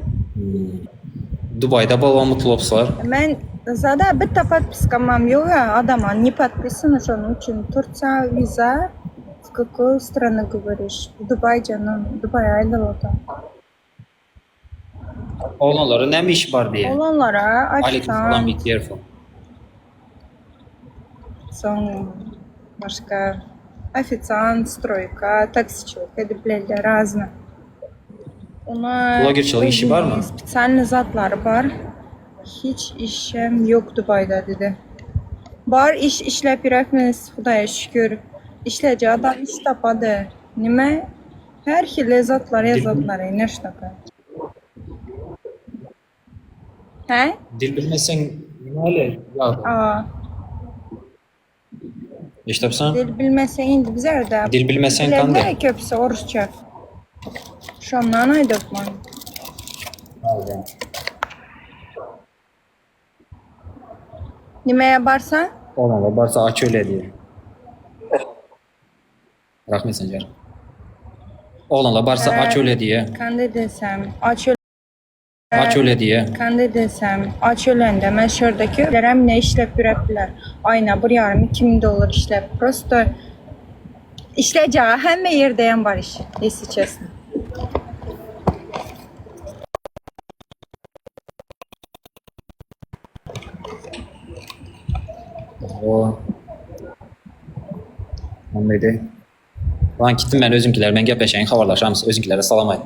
Dubaýda bolubam utulypsylar. Men zada bitta podpiskamam ýok a adama ne podpisana şonuň üçin Tursiýa wiza w kakoý strany goworyş Dubaý janym Dubaý aýdylada. Oglanlara näme işi bar diýýä. Oglanlara Aleýkum salam ofitsiant be careful. Soň başga ofitsiant, stroýka, taksiçilik edip bilerler razny. Ona Blogerçilik işi barmy? özüniň spesialnyý zatlary bar. Hiç işem ýok Dubaýda dedi. Bar iş işläp ýöräkmiz Hudaýa şükür. Işlejek adam iş tapady. Nime her hili zatlar ýazatlar ine şunaka. Hä? Dil bilmeseň näle ýagdaý? Aa. Eşidipsiň? Dil bilmeseň indi bizerde. Dil bilmeseň Bilenler kandy? köpüsi orusça. Şondan aýdypman. Nimäge barsaň? Oglanlar barsa aç ölýär diýýär. Rahmet Sanjar. Oglanlar barsa aç ölýär diýýär. Kandy desem, aç öl Aç ölýär diýýär. Kandy desem, aç ölende men şurdaki lerem ne işlep ýörepdiler. Aýna bir ýarym 2000 dollar işlep. Prosto işlejege hemme ýerdeyem bar iş, если честно. O. Näme Lan gitdim men özümkiler bilen gepleşeýin habarlaşarys özüňkilere salam aýt.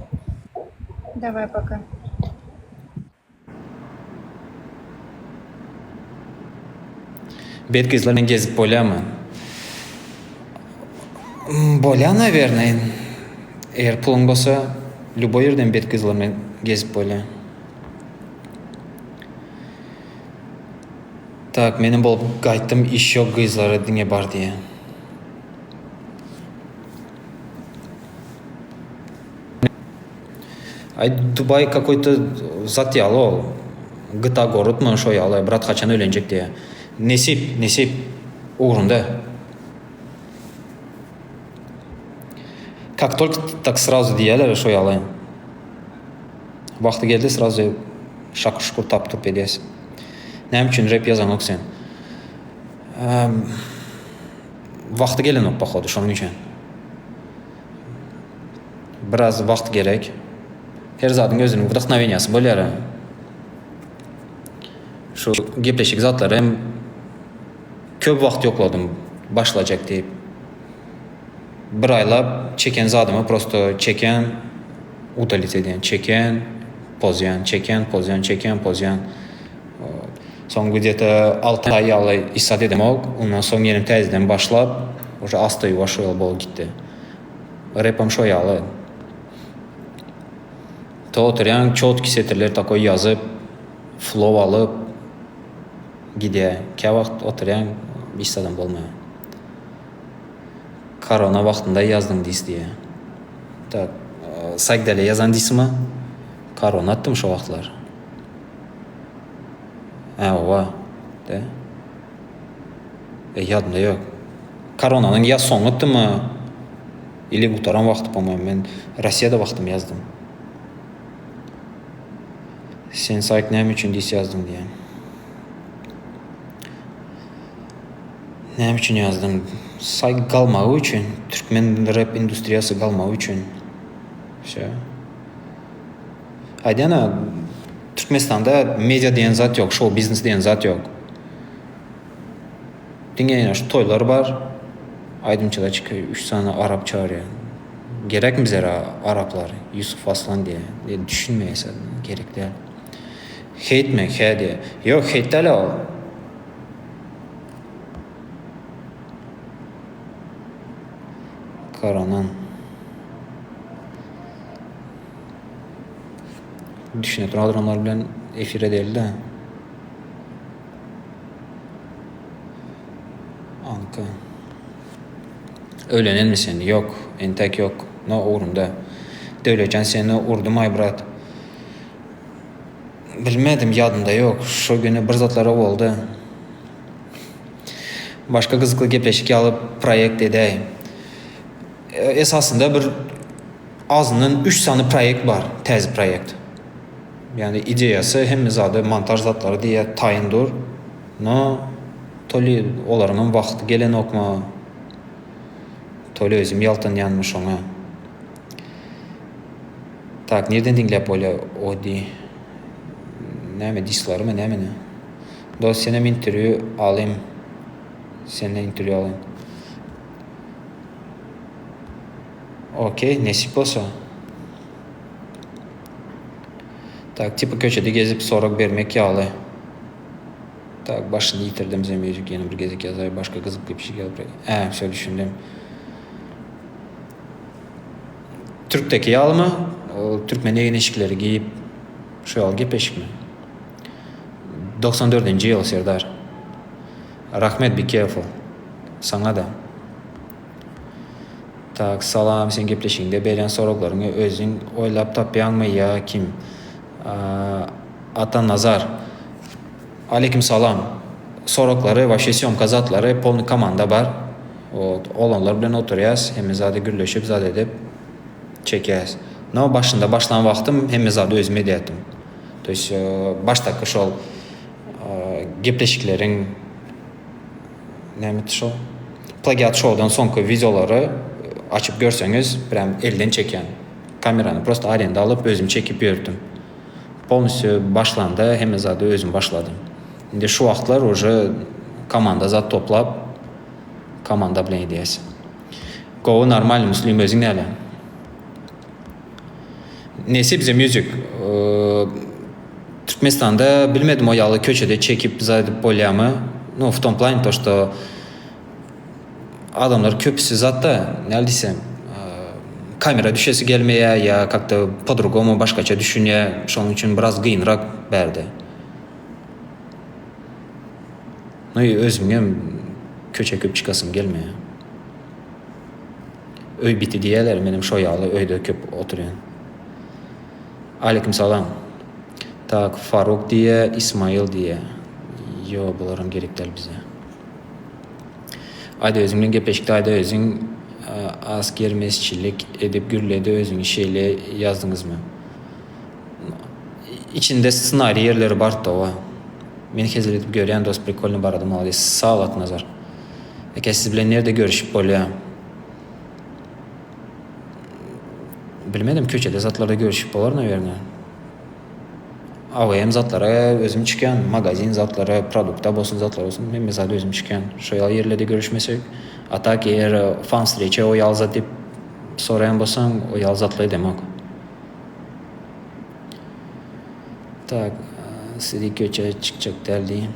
Daway poka. Bet gyzlar bilen gezip bolýamy? Bolýa nawernoý. Eger puluň bolsa lýuboý ýerden bet gyzlar bilen gezip bolýa. Tak menem bolup gaýtdym iş ýok gyzlara diňe bar diýä. Aý Dubaý kakoý to zat ýaly ol. Gta gorod my şo ýaly brat haçan öýlenjek diýä. Nesip nesip ugrunda. Kak tolko tak srazu diýýäler şo ýaly. Wagty geldi srazu şakyr şukur tap tup edýäs. Näme üçin rep ýazaňok sen? Wagty gelenok pohodu şonuň üçin. Biraz wagt gerek. Her zadyň özüniň wdahnowenýasy bolýar. Şu gepleşik zatlary hem köp wagt ýokladym başlajak diýip. Bir aýlap çeken zadymy prosto çekýän udalit edýän, çekýän, pozýan, çekýän, pozýan, çekýän, pozýan. Soň gde-to alty aý ýaly isat edemok. Ondan soň ýene täzeden başlap, уже asta ýuwaş şo ýaly bolup gitdi. Repem şo ýaly. To oturýaň, çotki setirler takoý ýazyp, flow alyp gidýär. Käwagt oturýaň, hiç zadam bolmaýar. Korona wagtynda ýazdyň dis diýýär. Tak, Saýgdele ýazan disimi? Korona atdym şo wagtlar. Hä, owa. De. E, ýadymda ýok. Koronanyň ýa soňudymy, ili gutaran wagty, po-moýemu, men Rossiýada wagtym ýazdym. Sen saýt näme üçin dis ýazdyň diýýän. Näme üçin ýazdym? Saýt galmagy üçin, türkmen rep industriýasy galmagy üçin. Wsё. Aýdýan-a, Türkmenistanda media diýen zat ýok, şou biznes diýen zat ýok. Diňe ýa şu toýlar bar. Aýdymçylar çykyp üç sany arap çagyrýar. Gerekmi bizlere araplar? Ýusuf Aslan diýýär. Diýýär, düşünmeýär sen, gerek däl. Heýtmi? Hä diýýär. Ýok, heýt däl ol. Koronan. Düşüne duran adamlar bilen efir edeli-de. Anka. Öýlenenmi sen? Ýok, entäk ýok. No ugrunda. Döwletjan seni urdumaý brat. Bilmedim, ýadymda ýok. Şo güni bir zatlara boldy. Başga gyzykly gepleşik ýaly proýekt edäý. Esasynda bir. Azyndan üç sany proýekt bar, täze proýekt. Ýagny ideýasy, hemme zady, montaž zatlary diýýär, taýyn dur. No, to li olaryňam wagty gelenokmy, to li özüm ýaltanýanmy şoňa. Tak, nirden diňläp bolýar Odi? Näme dislarymy, nämeni? Dost, senem interwýu alym. Senden interwýu alaýyn. Okey, nesip bolsa. Tak, tipa köçede gezip sorag bermek ýaly. Tak, başyny ýitirdim Zemýuzik ýene bir gezek ýazaý, başga gyzykly bir şey ýazyp. Ä, wsё düşündim. Türkdeki ýalymy? Ol türkmen egin-eşikleri geýip, şu ýaly gepleşikmi? 94-nji ýyl, Serdar. Rahmet, be careful. Saňa-da. Tak salam sen gepleşigiňde berýän soraglaryňy özüň oýlap tapýaňmy ýa kim? Atanazar. Aleýkim salam. Soraglary wapşe sýomka zatlary polny komanda bar. Wot oglanlar bilen oturýas hemme zady gürleşip zat edip çekýäs. No başynda başlan wagtym hemme zady özüm edýärdim. To ýest başdaky şol gepleşikleriň Näme şo? Plagiat şowdan soňky wideolary açyp görseňiz, prям elden çekýän. Kamerany prosto arenda alyp özüm çekip ýördüm. Polnostýu başlanda hemme zady özüm başladym. Indi şu wagtlar uje komanda zat toplap komanda bilen edýäs. Gowy normalny Müslim özüň näle? Nesip the music Türkmenistanda bilmedim o ýaly köçede çekip zat edip bolýamy nu w tom plane to što adamlar köpüsi zatda näl diýsem kamera düşesi gelmeýä ýa kak to po drugomu başgaça düşünýä şonuň üçin biraz gynrak bärde nu i özümiňem köçe köp çykasym gelmeýä. Öý biti diýýäler menem şo ýaly öýde köp oturýan. Aleýkum salam. Tak Faruk diýýä Ismail diýýä. Ýo bularam gerek däl bize. Aýda özüň bilen gepleşikde aýda özüň asgermezçilik edip gürledi özüňi şeýle ýazdyňyzmy? Içinde ssenariý ýerleri bar towa. Men hezil edip görýän dos prikolny barady malades sag ol Atnazar. Eke siz bilen nirde görüşip bolýa? Bilmedim köçede zatlarda görüşip bolar nawerno. AWM zatlara özüm çykýan, magazin zatlara, produkta bolsun zatlar bolsun hemme zada özüm çykýan. Şo ýaly ýerlerde görüşmesek. A tak eger fan wstreça o ýaly zat diýip soraýan bolsaň o ýaly zatlar edemok. Tak sizi köçe çykjak däl diý.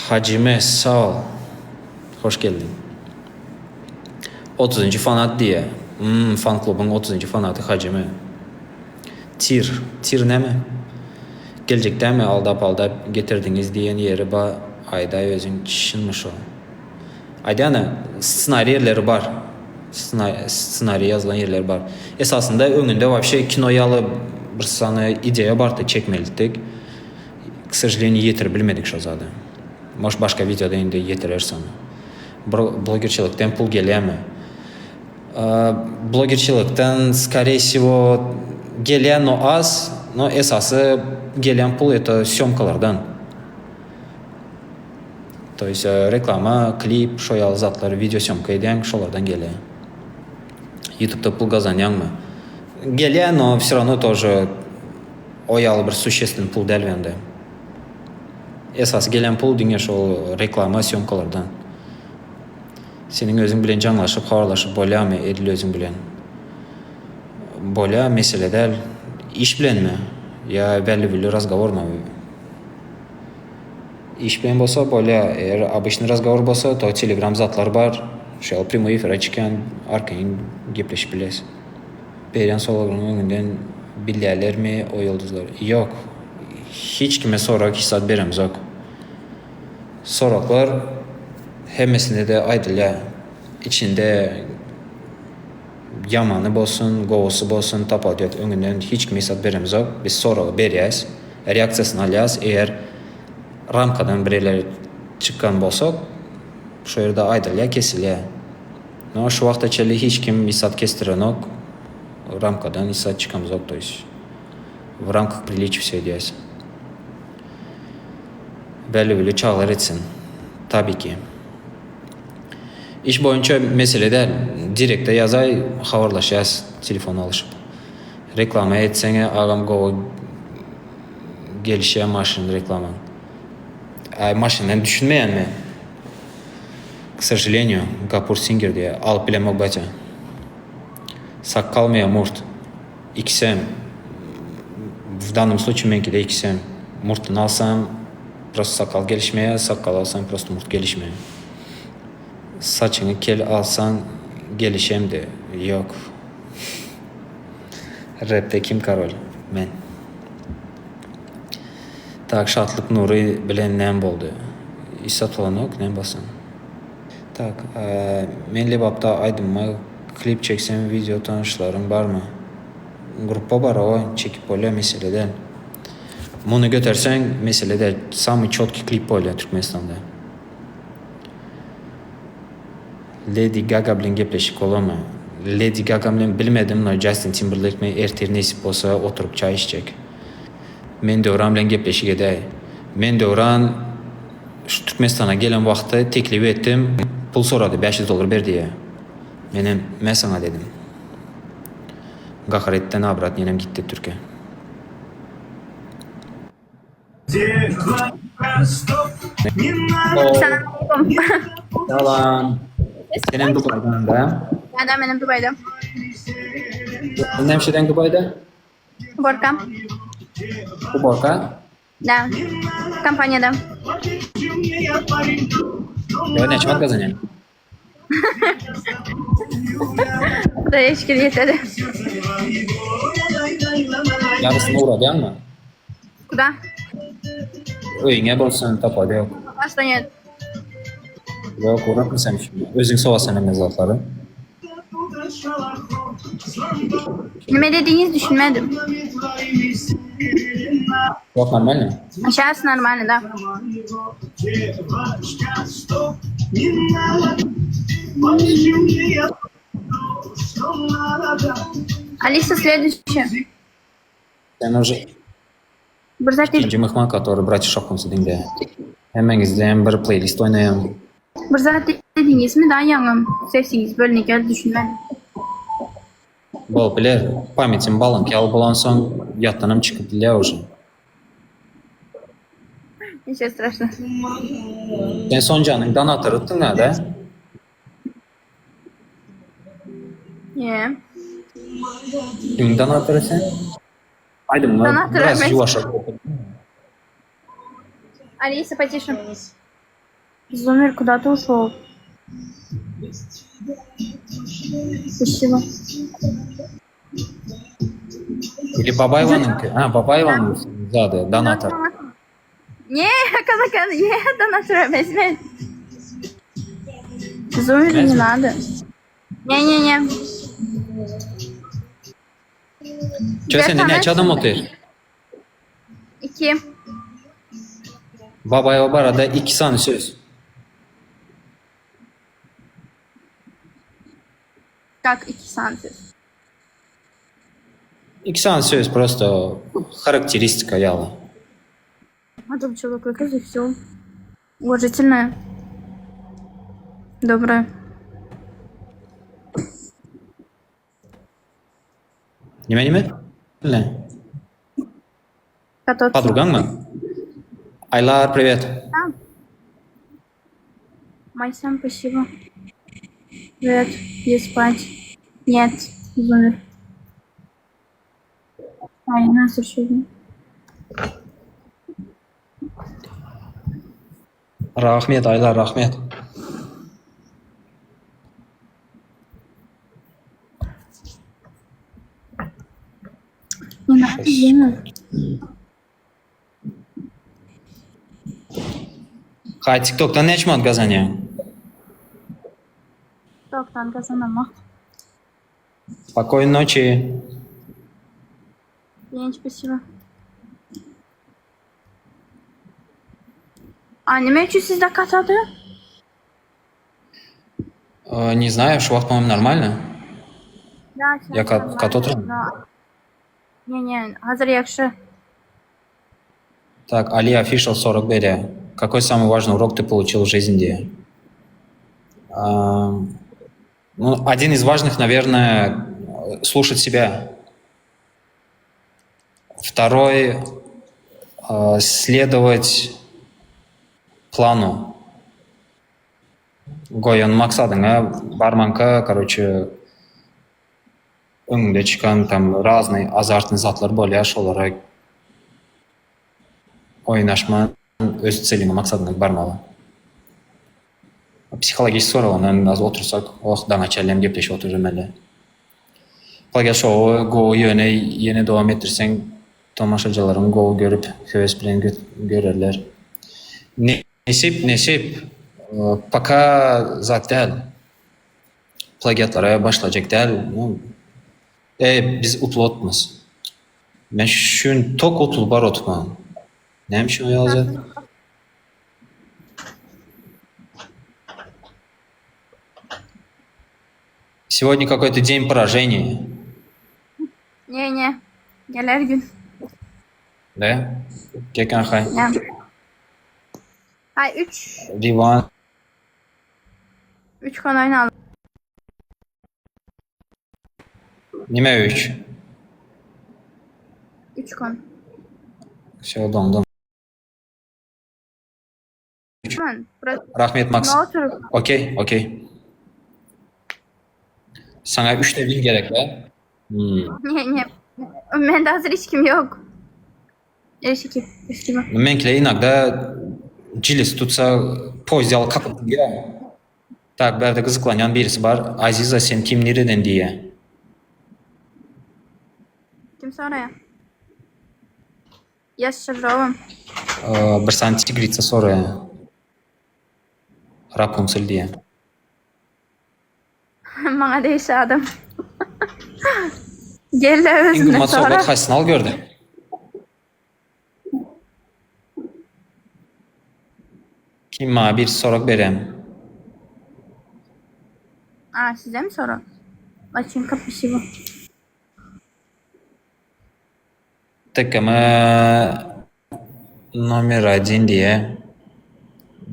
Hajime sag ol. Hoş geldiň. Otuzynjy fanat diýýä. Hmm, fan klubyň otuzynjy fanaty Hajime. Tir, tir näme? Geljekdämi aldap-aldap getirdiňiz diýen ýeri ba aýdaý özüň çynmy şo? Aýdýana, ssenariý ýerleri bar. Ssenariý ýazylan ýerleri bar. Esasynda öňünde wapşe kino ýaly bir sany ideýa bardy çekmelidik. K sožaleniýu ýetirip bilmedik şo zady. Может başga wideoda indi ýetireris ony. Blogerçilikden pul gelýärmi? Blogerçilikden skoree wsego gelýär no az, no esasy gelýän pul это sýomkalardan. To ýest reklama, klip şo ýaly zatlar wideo sýomka edýäň şolardan gelýär. Ýutubda pul gazanýaňmy? Gelýär no wsё rawno тоже O ýaly bir suşestwnyý pul däl bende. Esasy gelen pul diňe şol reklama sýomkalardan. Seniň özüň bilen jaňlaşyp habarlaşyp bolýamy edil özüň bilen? Bolýa mesele däl. Iş bilenmi? Ýa wälli-wülli razgowormy? Iş bilen bolsa bolýa, eger obyçnyý razgowor bolsa to telegram zatlar bar, şo ýaly primoý efire çykýan arkaýyn gepleşip bilýäs. Berýän soraglaryň öňünden bilýälermi o ýyldyzlar? Ýok. Hiç kime sorag hiç zat beremzok. Soraglar hemmesinde-de aýdylýar. Içinde ýamany bolsun, gowusy bolsun tapawut ýok. Öňünden hiç kime hiç zat beremzok. Biz soragy berýäs, reaksiýasyny alýas. Eger ramkadan bir ýerlere çykan bolsak, şo ýerde aýdylýar, kesilýär. No şu wagta çenli hiç kim hiç zat kesdirenok. Ramkadan hiç zat çykamzok to ýest w ramkah priliçiý wsё edýäs. Belli-belli çaglar etsin. Tabi ki. Iş boýunça mesele däl. Direkte ýazaý habarlaşýas telefon alyşyp. Reklama etseňe agam gowy gelişýä maşyn reklamaň. Aý maşyndan düşünmeýän men. K sožaleniýu Gapur Singer diýýä alyp bilemok gaça. Sakgalmy ýa murt? Ikisem. W dannom sluçaýe meňkide ikisem. Murtuny alsam prosto sakgal gelişmeýär, sakgal alsam prosto murt gelişmeýär. Saçyňy kel alsaň gelişemdi. Ýok. Repde kim korol? Men. Tak Şatlyk Nury bilen näme boldy? Iş satylanok näme bolsun. Tak men Lebapda aýdyma klip çeksem wideo tanyşlaryň barmy? Gruppa bar owa çekip bolýa mesele däl. Muny göterseň mesele däl samyý çotkiý klip bolýa Türkmenistanda. Ledi Gaga bilen gepleşik bolarmy? Ledi Gaga bilen bilmedim no Justin Timberlake bilen ertir nesip bolsa oturyp çaý içjek. Men Döwran bilen gepleşik edäý. Men Döwran şu Türkmenistana gelen wagty teklip etdim, pul sorady, 500 dollar ber diýýä. Menem me saňa dedim. Gahar etdi nabrat ýenem gitdi Türke. Salam. Senem Dubaýdan da? Da, da, menem Dubaýda. Sen näme Dubaýda? Uborka. Uborka? Da. Kompaniýada. Ýa näçe manat gazanýaň? Hudaýa şükür ýetedi. Ýarysyny ugradýaňmy? Kuda? Öýüňe bolsun, tapawudy ýok. Başda ýet. Ýok, ugratmasam özüň sowasan hemme zatlary. Nime dediňiz düşünmedim. Ýok, normalny. Şas normalny da. Alisa следующая. Sen уже Bir zat ikinji myhman, который Bratish Okumsy diňle. Hemmeňizden bir playlist oýnaýan. Bir zat dediňizmi da ýaňy sesiňiz bölünip geldi düşünmedim. Bolup biler. Pamýatim balyňky ýaly bolansoň ýatdanam çykyp bilýär уже. Niçe straşno. Sen Sonjanyň donatorydyň-a da? Ýe. Kimiň donatory sen? Aýdymlar Donator biraz emes. ýuwaşrak. Alisa, потише. Зумер, куда ты ушел? Спасибо. Или Babaýewanyňky? Ha, Babaýewanyň zady, donator. Не, казака, не, donator emes men. Зумер не Emesmi? надо. Не-не-не. Çö sende näçe adam otyr? Iki. Babaýewa barada iki sany söz. Kak iki sany söz. Iki sany söz prosto harakteristika ýaly. Adam человек и все. Уважительное. Доброе. Nime nime? Ne? Katot. Podrugaňmy? Aýlar privet. Майсам, спасибо. Привет. Я спать. Нет, зумер. Ай, нас еще. Rahmet Aýlar rahmet. Не надо, Зумер. Haý TikTokdan näçe manat gazanýaň? Tokdan gazanamak. Spokojnej noçi. Genç, спасибо. A nime üçin sizde katady? Ne znaýu, şu wagt po-moýemu normalno. Да, Ýa сейчас gaty нормально, oturan. но... Не-не, hazır ýagşy. Tak, Ali Official sorag berýär. Какой самый важный урок ты получил в жизни diýýär. Ну, один из важных, наверное, слушать себя. Второй, следовать planu. Goýan maksadyňa barmanka, karoçe, öňüňde çykan tam raznyý azartnyý zatlar bolýar, şolara oýnaşman öz celiňe, maksadyňa barmaly. Psihologiçeskiý sorag ondan az otursak, oh, daňa çenlem gepleşip oturbermeli. Plagiat şowy gowy ýöne ýene dowam etdirseň tomaşajylaryň gowy görüp höwes bilen görerler. Nesip nesip poka zat däl plagiatlara başlajak däl e biz utlotmyz men şu gün tok utulyp bar otman näme üçin o ýaly zat. Сегодня какой-то день поражений. Ne ne. Geler gün. Да? Gekan hay. Ya. Ay 3 Diwan. 3 konu oyun aldım. Nime 3? 3 konu. Şo doňdum. Man, burası Rahmet Max. ne oturup Okey, okey. Saňa üçde win gerek be. Hmm. Ne ne. Mende hazır hiç kim yok. Eşiki. Eşiki. Meňkile inagda jilis tutsa poýez ýaly kakyp gidýär. Tak bärde gyzyklanýan birisi bar. Aziza sen kim nireden diýýä. Kim soraýar? Ýa Şirowam. Bir sany tigritsa soraýar. Rapunsel diýýä. Maňa degişli adam. Gel-de Iň özünden gymmat sora. sowgat haýsyny al gördi? Kim maňa bir sorag berýän? A, size mi soru? Açayım kapıyı bu. TKM nomer odin diýe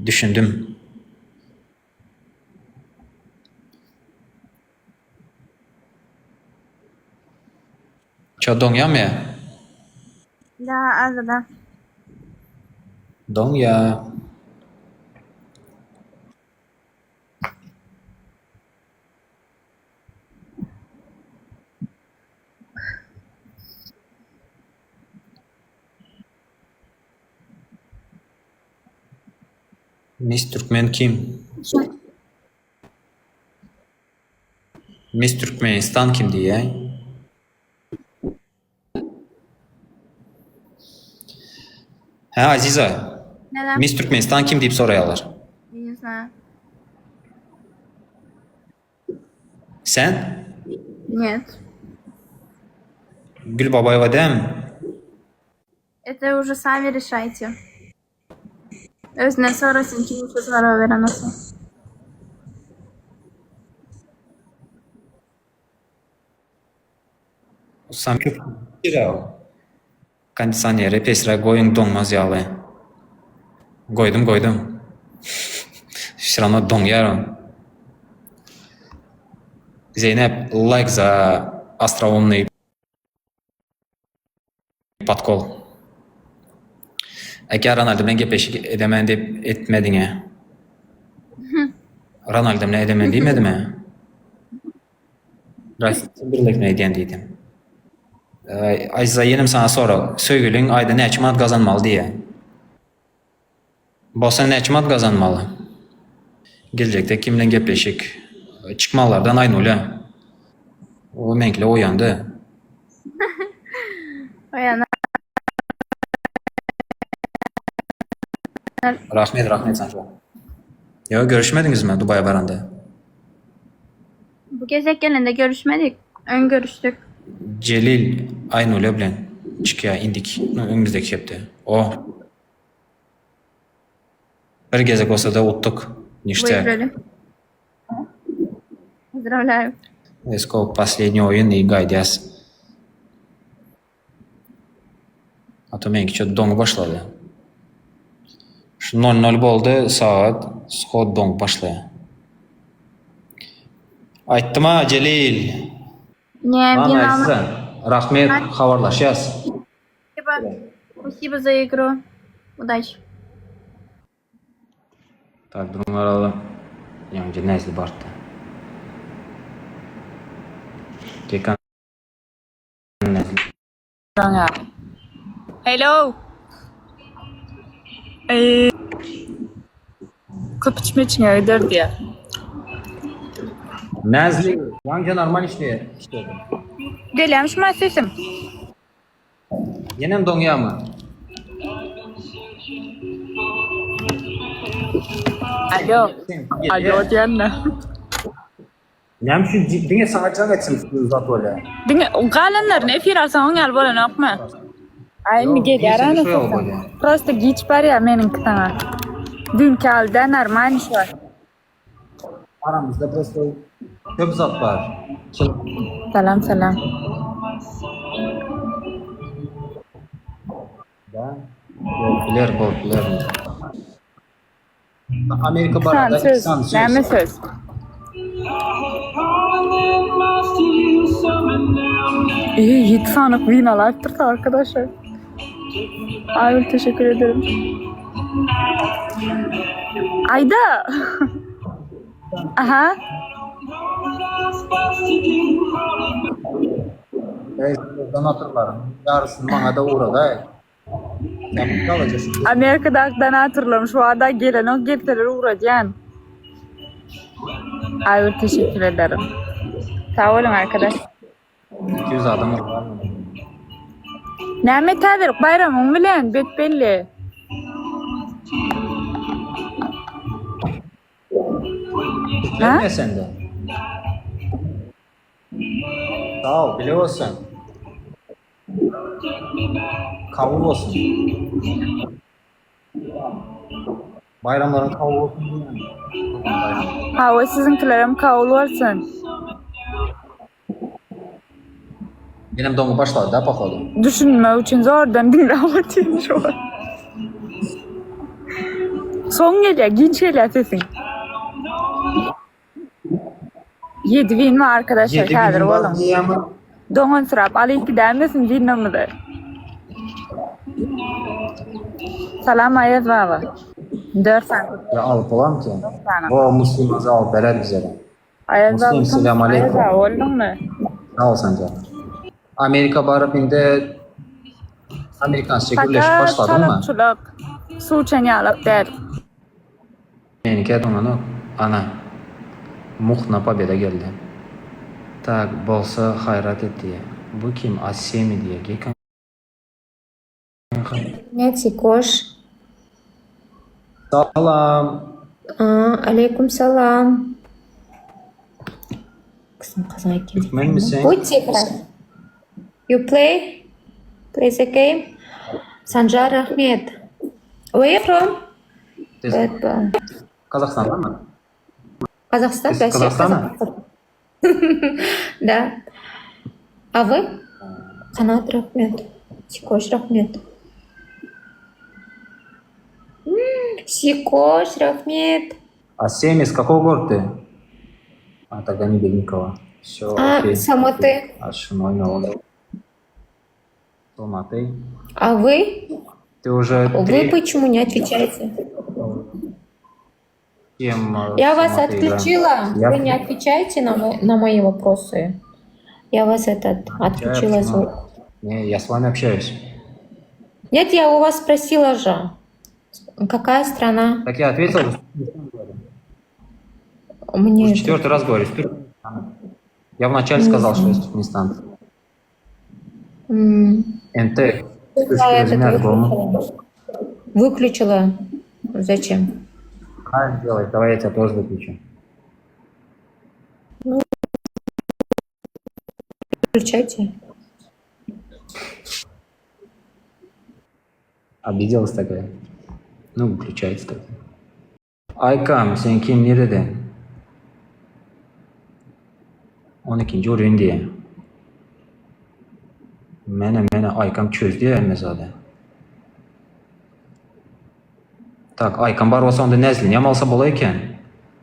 düşündim. Ço doňýamy? Da, azada. Doňýa. Miss Türkmen kim? Miss Türkmenistan kim diýýä? Hä Aziza? Neden? Miss Türkmenistan kim diýip soraýarlar. Ne znam. Sen? Нет. Gül Babaýewa dälmi? Это уже sami решайте. Özünden sorasın kim söz karar veren olsa. Usam köp Kondisioneri pesräk goýuň doňmaz ýaly. Goýdum goýdum. Vse ravno doňýar o. Zeýnep laýk za ostroumnyý podkol. Eke Ronaldo bilen gepleşik edemen diýip etmediňä. Ronaldo bilen edemen diýmedimä? Justin Timberlake bilen edýän diýdim. Aziza ýenem saňa sorag. Söýgüliň aýda näçe manat gazanmaly diýýä. Bolsa näçe manat gazanmaly? Geljekde kim bilen gepleşik? Çykmalardan Aýnulä. O meňkile oýandy. Oýanar. Rahmet rahmet saňa. Ýok görüşmediňizmi Dubaýa baranda? Bu gezek gelende görüşmedik. Öň görüşdik. Jelil Aýnulä bilen çykýa indik öňümizdeki hepde. O. Bir gezek bolsada utduk. Niştýak. Wygrali. Поздравляю. Let's go posledniý oýun i gaýdýas. A to meňki ço doňup başlady. Şu nol nol boldy sagat shod doňup başlaýar. Aýtdyma Jelil. Ne, Lan win Aziza, rahmet habarlaşýas. Спасибо. Спасибо за игру. Удачи. Tak duruň garaly. Ýaňja Näzli bardy. Gekan Näzli. Hello. Eee, köp içme içiňe gider diýýär. Näzli, ýaňja normal işleýär. Işledi. Gelýärmi şu sesim? Ýenem doňýarmy? Alo. Alo diýende. Näme üçin diňe saňa jaň etsin uzat bolýar? Diňe galanlaryny efir alsaň oň ýaly bolanokmy? Aý indi gelýär ana sesim. Prosta giç barýar meniňki saňa. Düýnki ýaly däl normalny şu wagt. Aramyzda prosto köp zat bar. Salam salam. Da. Bolup biler, bolup biler. Amerika San barada söz. san söz. Näme söz? İyi 7 sanyk win alypdyrys arkadaşlar. Aygül teşekkür ederim. Aýda. Aha. Ey, donatorlaryň ýarysyny maňa-da ugradaý. Amerikadaky donatorlarym şu wada gelenok gelseler ugradýan. Aygül teşekkür ederim. Sag boluň arkadaş. 200 adam bar. Näme täzelik baýramyň bilen bet belli. Ha? Sende. Sag ol, bile bolsun. Kabul bolsun. Baýramlaryň kabul bolsun diýýän. Hawa siziňkilerem kabul bolsun. Menem doňup başlady da pohodu. Düşünmek üçin zordan diňläp otyryn şu wagt. Soň gelýär, giç gelýär sesiň. 7 win bar arkadaşlar häzir boluň. Doňansyrap alyp gidäýmesin winamyzy. Salam Aýaz baba. 4 sany. Ya alyp bolarmy ki? O Muslim alyp berer bize. Aýaz baba. Muslim selam Aýaz aleýkum. baba bolduňmy? Sag ol Sanjar. Amerika baryp indi amerikansça gürleşip Fakat başladyňmy? çalak çulak. Suw içen ýalak däl. Menikä doňanok. Ana. Muhna pobeda geldi. Tak bolsa haýrat et diýýä. Bu kim Asemi diýýä. Gekan. Nätikoş. Salam. Aleýkum salam. Türkmenmi sen? Будьте играть. You play? Play the game? Sanjar Rahmet. Where you from? Ты Казахстанdanmy? Казахстан, Ты да, с все Казахстана? казахстанцы. Да. А вы? Канат Рахмет. Сикош Рахмет. Сикош Рахмет. А семь из какого города ты? А, тогда не Бедникова. Все, А, окей. с Алматы. А Шимой Алматы. А вы? Ты уже Вы три... почему не отвечаете? Кем, Я с вас Алматы играем? отключила. Я- Вы не отвечаете на, на мои вопросы. Я вас этот отключила почему? звук. Не, я с вами общаюсь. Нет, я у вас спросила же. Какая страна? Так я ответил. Мне Уже это- четвертый раз говорю. с Туркменистана. Я вначале Не сказал, что знаю. я из Туркменистана. М, НТ. Я это выключила. Выключила. Зачем? Правильно делаешь. Давай я тебя тоже выключу. Ну, Включайте. Обиделась такая. Ну, выключайте тогда. Aýkam, sen kim nireden? On ikinji urin diýýä. Mene mene Aýkam çözdü hemme zady. Tak Aýkam bar bolsa onda Näzlini hem alsa bolar eken.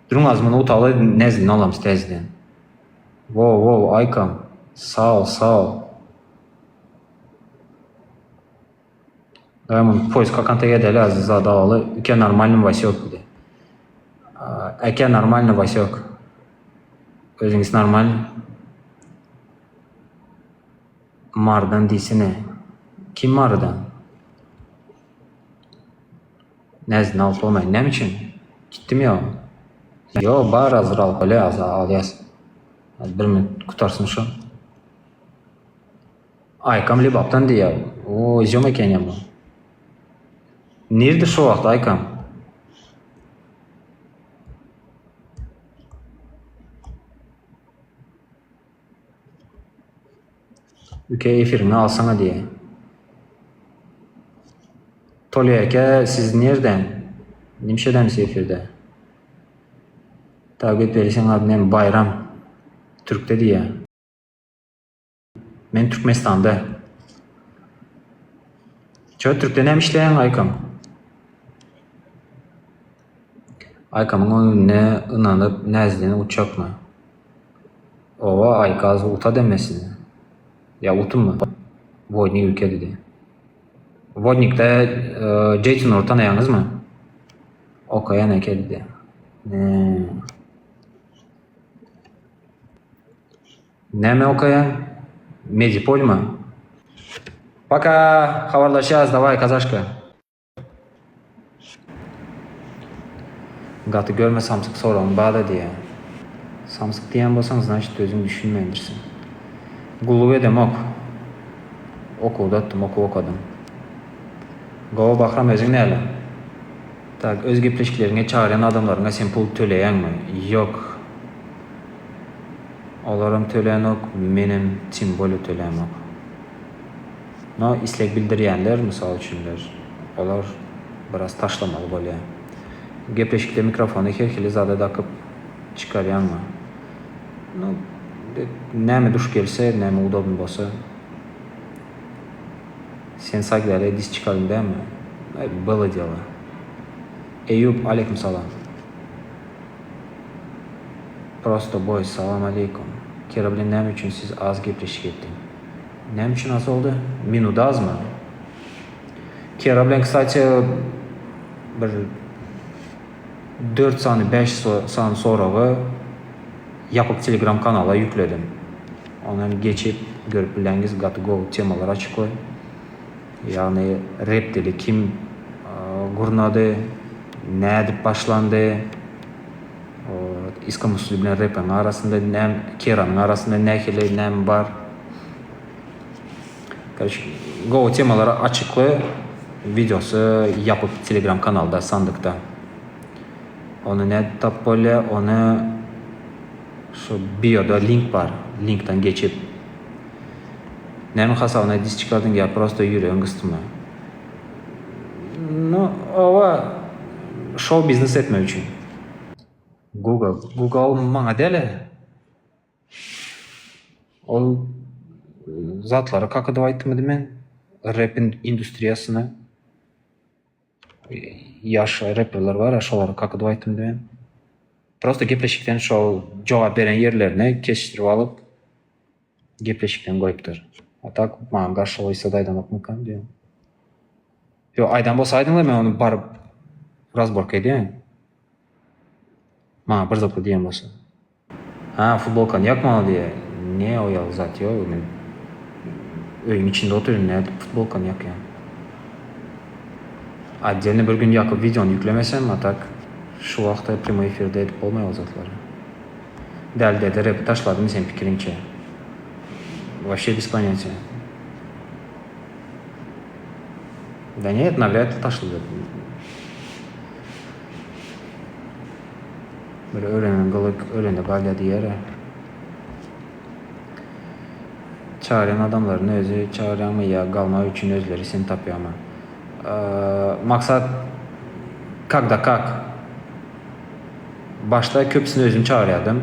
Duruň az muny utaly Näzlini alamys täzeden. Wow wow Aýkam. Sag ol sag ol. Daýy muny poýz kakanta edeli az zady alaly. Üke normalny Wasýok diýdi. Äke normalny Wasýok. Özüňiz normal. Marydan diýsene. Kim Marydan? Näzini alyp bolmaýar. Näme üçin? Gitdimi ýa? Ýok, bar hazir alyp bolýar, hazir alýas. Hazir bir minut gutarsyn şu. Aýkam Lebapdan diýýär. O, izýom eken ýa bu. Nirde şu wagt Aýkam? Üke efiriňi alsana diýýär. Tolýa eke siz nirden? Nimşedensiz efirde? Tak ötberi seň adyň näme? Baýram. Türkde diýýär. Men Türkmenistanda. Çö Türkde näme işleýäň Aýkam? Aýkamyň öňünde ynanyp Näzlini utjakmy? Owa Aýka az uta demesini. Ýa utummy? Wodnik ülke diýdi. Wodnikde Jeýtunury tanaýaňyzmy? Okaýan eke diýdi. Näme okaýaň? Medipolmy? Пока, habarlaşýas, daway, kazaşka. Gaty görme samsyk soragyň bada diýýä. Samsyk diýýän bolsaň znaçit özüň düşünmändirsiň. Gulluk edemok. Okuwda atdym, okuw okadym. Gowy Bahram özüň näle? Tak, öz gepleşikleriňe çagyrýan adamlaryňa sen pul töleýäňmi? Ýok. Olaram tölänok, menem tim bolýa tölämok. No isleg bildirýänler, mysal üçinler, olar biraz taşlamaly bolýa. Gepleşikde mikrofony her hili zada dakyp çykarýaňmy? No, näme duş gelse, näme udobny bolsa. Sen saýt dis çykardyň dälmi? Bylo delo. Eýýup, aleýkum salam. Prosto boy salam aleýkum. Kera bilen näme üçin siz az gepleşik etdiň? Näme üçin az boldy? Minuda azmy? Kera bilen kstati bir dört sany bäş sany soragy ýapyk telegram kanala ýükledim. Ony hem geçip görüp bileňiz gaty gowy temalar açykly. Ýagny rep dili kim gurnady, nädip başlandy, Iska Musli bilen repiň arasynda näme, Keranyň arasynda nähili näme bar. Karoç, gowy temalar açykly wideosy ýapyk telegram kanalda sandykda. Ony nädip tapyp bolýar, ony şu bioda link bar, linkden geçip Näme hasabyna diş çykardyň ýa prosto ýüregiň gysdymy? No, oba şou biznes etmek üçin. Google, Google maňa däl-e. Ol zatlary kakadyp aýtdymydy men rep industriýasyny. Ýaş reperler bar-a şolary kakadyp aýtdymydy men. Prosto gepleşikden şol jogap beren ýerlerini kesişdirip alyp Gepleşikden goýupdyr. A tak maňa garşy goýsa-da aýdanokmykam diýýän. Ýok, aýdan bolsa aýdyňlar men ony baryp razborka edýän. Maňa bir zatlar diýen bolsa. Ha, futbolkany ýakmaly diýýär. Ne o ýaly zat ýok, men öýüň içinde otyryn, nädip futbolkany ýakýan. Otdelno bir gün ýakyp wideony ýüklemesem, a tak şu wagta prýomoý efirde edip bolmaýar ol zatlary. Däli dede repi taşladymy seň pikiriňçe? Вообще без понятия. Да нет, навряд ли taşlady. Bir öwrenen gylyk ölende galýa diýer-ä. Çagyrýan adamlaryny özi çagyrýamy ýa galmak üçin özleri seni tapýamy? Maksat как da как. Başda köpüsini özüm çagyrýardym.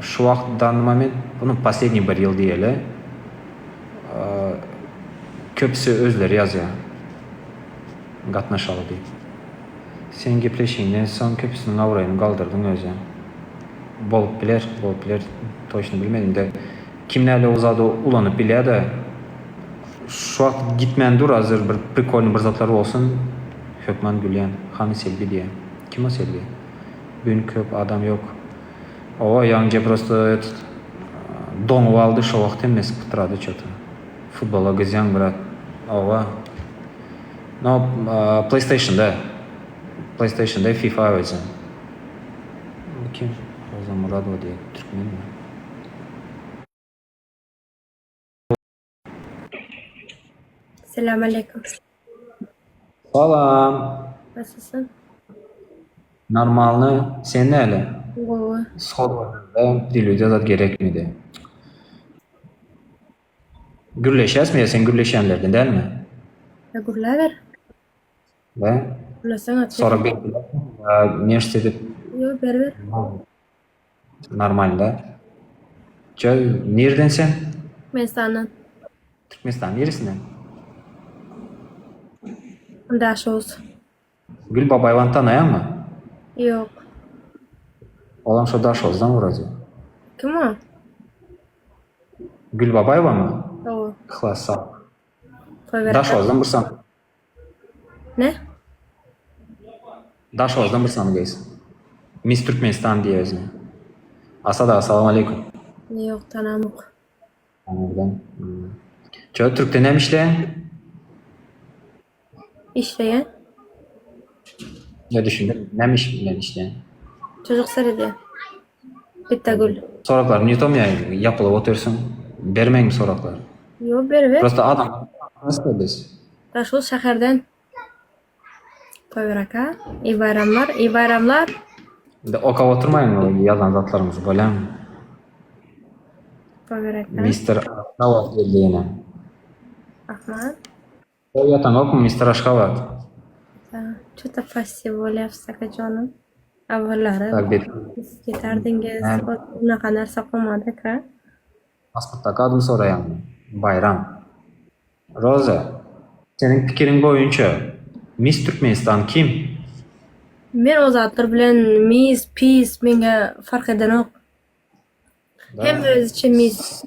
Şu wagt danny moment, nu posledniý bir ýyl diýeli, köpüsi özleri ýazýar gatnaşaly diýip. Seň gepleşigiňden soň köpüsiniň abraýyny galdyrdyň özä. Bolup biler, bolup biler, toçno bilmedim-de. Kim näle o zady ulanyp bilýä-de. Şu wagt gitmän dur hazir bir prikolnyý bir zatlar bolsun hökman gülýän. Hany Selbi diýýä. Kim o Selbi? Bün köp adam ýok. Owa ýaňja prosto etot doňup aldy şo wagt hemmesi pytrady ço-to. Futbola gyzýaň brat. Owa. No playstation-da. Playstation-da fifa özem. Bu kim? Roza Muradowa diýýä türkmenmi? Selam aleyküm. Salam. Nasylsyn? Normalny. Sen näle? Gowy. Shodda dilüde zat gerekmidi. Gürleşäsmi ýa sen gürleşýänlerden dälmi? Ya gürläber. Be? Gürleseň aç. Sorag berip bilersiň. Ýa neşt edip. Ýok, berber. Normalny da. Çö, nirden sen? Türkmenistandan. Türkmenistan niresinden? Daşoguz. Gül Babaýewany tanaýaňmy? Ýok. Olam şo Daşoguzdan wrode. Kim o? Gül Babaýewamy? Hawa. Yhlas sag. Toý Daşoguzdan bir sany. Ne? Daşoguzdan bir sany gyz. Miss Türkmenistan diýýär özüne. Asad aga salam aleýkum. Ýok tanamok. Tanardan. Çö türkde näme işleýäň? Işleýän. Ýa düşündim. Näme iş bilen işleýäň? Çocuk seredýän. Bitte gül. Soraklaryny ýutamýaň ýapylyp otyrsyň. Bermeňmi soraklary? Ýok berber. Prosta adam nasıl biz? Daşoguz şäherden. Toýber aka, iyi baýramlar, iyi baýramlar. Indi okap oturmaýyň ol ýazan zatlaryňyzy bolýamy? Toýber aka. Mister Aşgabat geldi ýene. Rahmat. Toý ýataňokmy Mister Aşgabat? Çuta passiw bolýarsyz akajonym. Awallary Tak bet. siz geterdiňiz, unaka narsa goýmadyk a. Pasportdaky adymy soraýaňmy? Baýram. Roza, seniň pikiriň boýunça Miss Türkmenistan kim? Men o zatlar bilen miss, pis menga fark edenok. Hemme özüçe miss.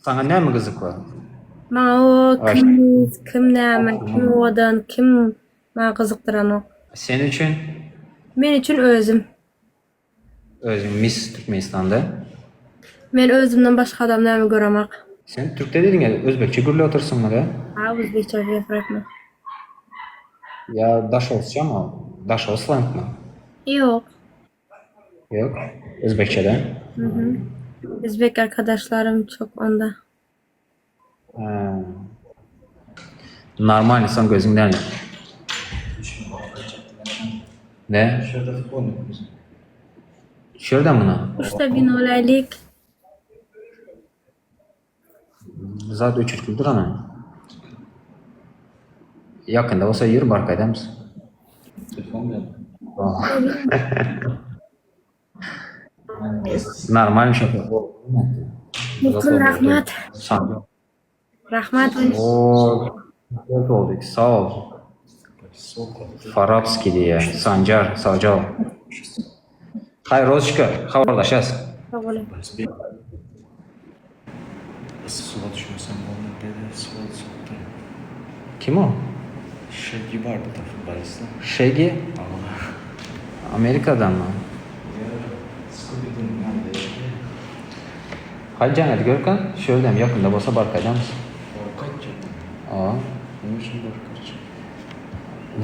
Saňa näme gyzykly? Maňa o kim miss, kim näme, kim owadan, kim maňa gyzykdyranok. Sen üçin? Men üçin özüm. Özüň miss Türkmenistanda. Men özümden başga adam näme göremak. Sen türkde diýdiň özbekçe gürläp otyrsyňmy da? Ha özbekçe gepirepmi. Ýa daşoguzçamy ol? Daşoguz slangmy? Ýok. Ýok. Özbekçede. Mhm. Özbek arkadaşlarym çok onda. Normalny soň gözüň däl. Ne? Şu ýerde muny. Uçta wino olaylyk. Zat öçürtüldir ana. Ýakynda bolsa ýür baryp gaýdamyz. Normalny şoför. Mutlu rahmat. Rahmat. Oo, oldu. Sag ol. Farapskiý diýýär. Sanjar, sagja bol. Haý, Rozçka, habarlaşýas. Sag boluň. Kim o? Şegi? Amerikadanmy? Haý jaň et görkan, şu ýerdem ýakynda bolsa baryp gaýdamyz. Hawa.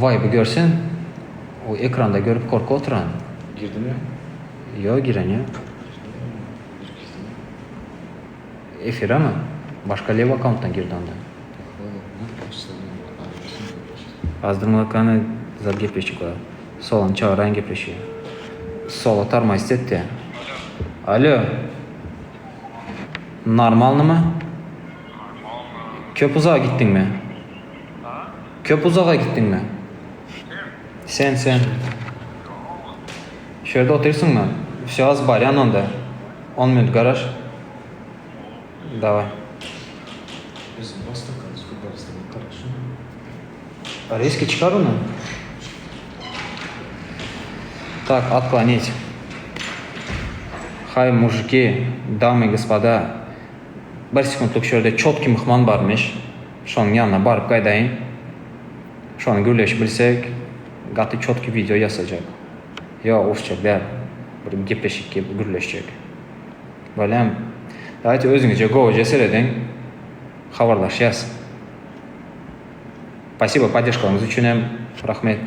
Waýby görsen, o ekranda görüp korkup oturan. Girdimi? Ýok, giren ýok. Efiremi? Başga lew akkauntdan girdi onda. Azdyrmlakany zat gepleşik bar. Solany çagyraýyn gepleşige. Sola tarmaýst etdi. Alo. Normalnymy? Köp uzaga gitdiňmi? Köp uzaga gitdiňmi? Sen sen. Şu ýerde otyrsyňmy? Wsё az barýan onda. On minut garaş. Daway. Riski çykar ony. Tak, otklonить. Haý, mujiki, damy i gospoda. Bir sekuntlyk şu ýerde çotki myhman barmyş. Şonuň ýanyna baryp gaýdaýyn. Şony gürleşip bilsek, gaty çotki wideo ýasajak. Ýok, uruşjak däl. Bir gepleşik gürleşjek. Bolýamy? Dawayte özüňize gowuja serediň. Habarlaşýas. Spasibo poddeşkaňyz üçinem rahmet.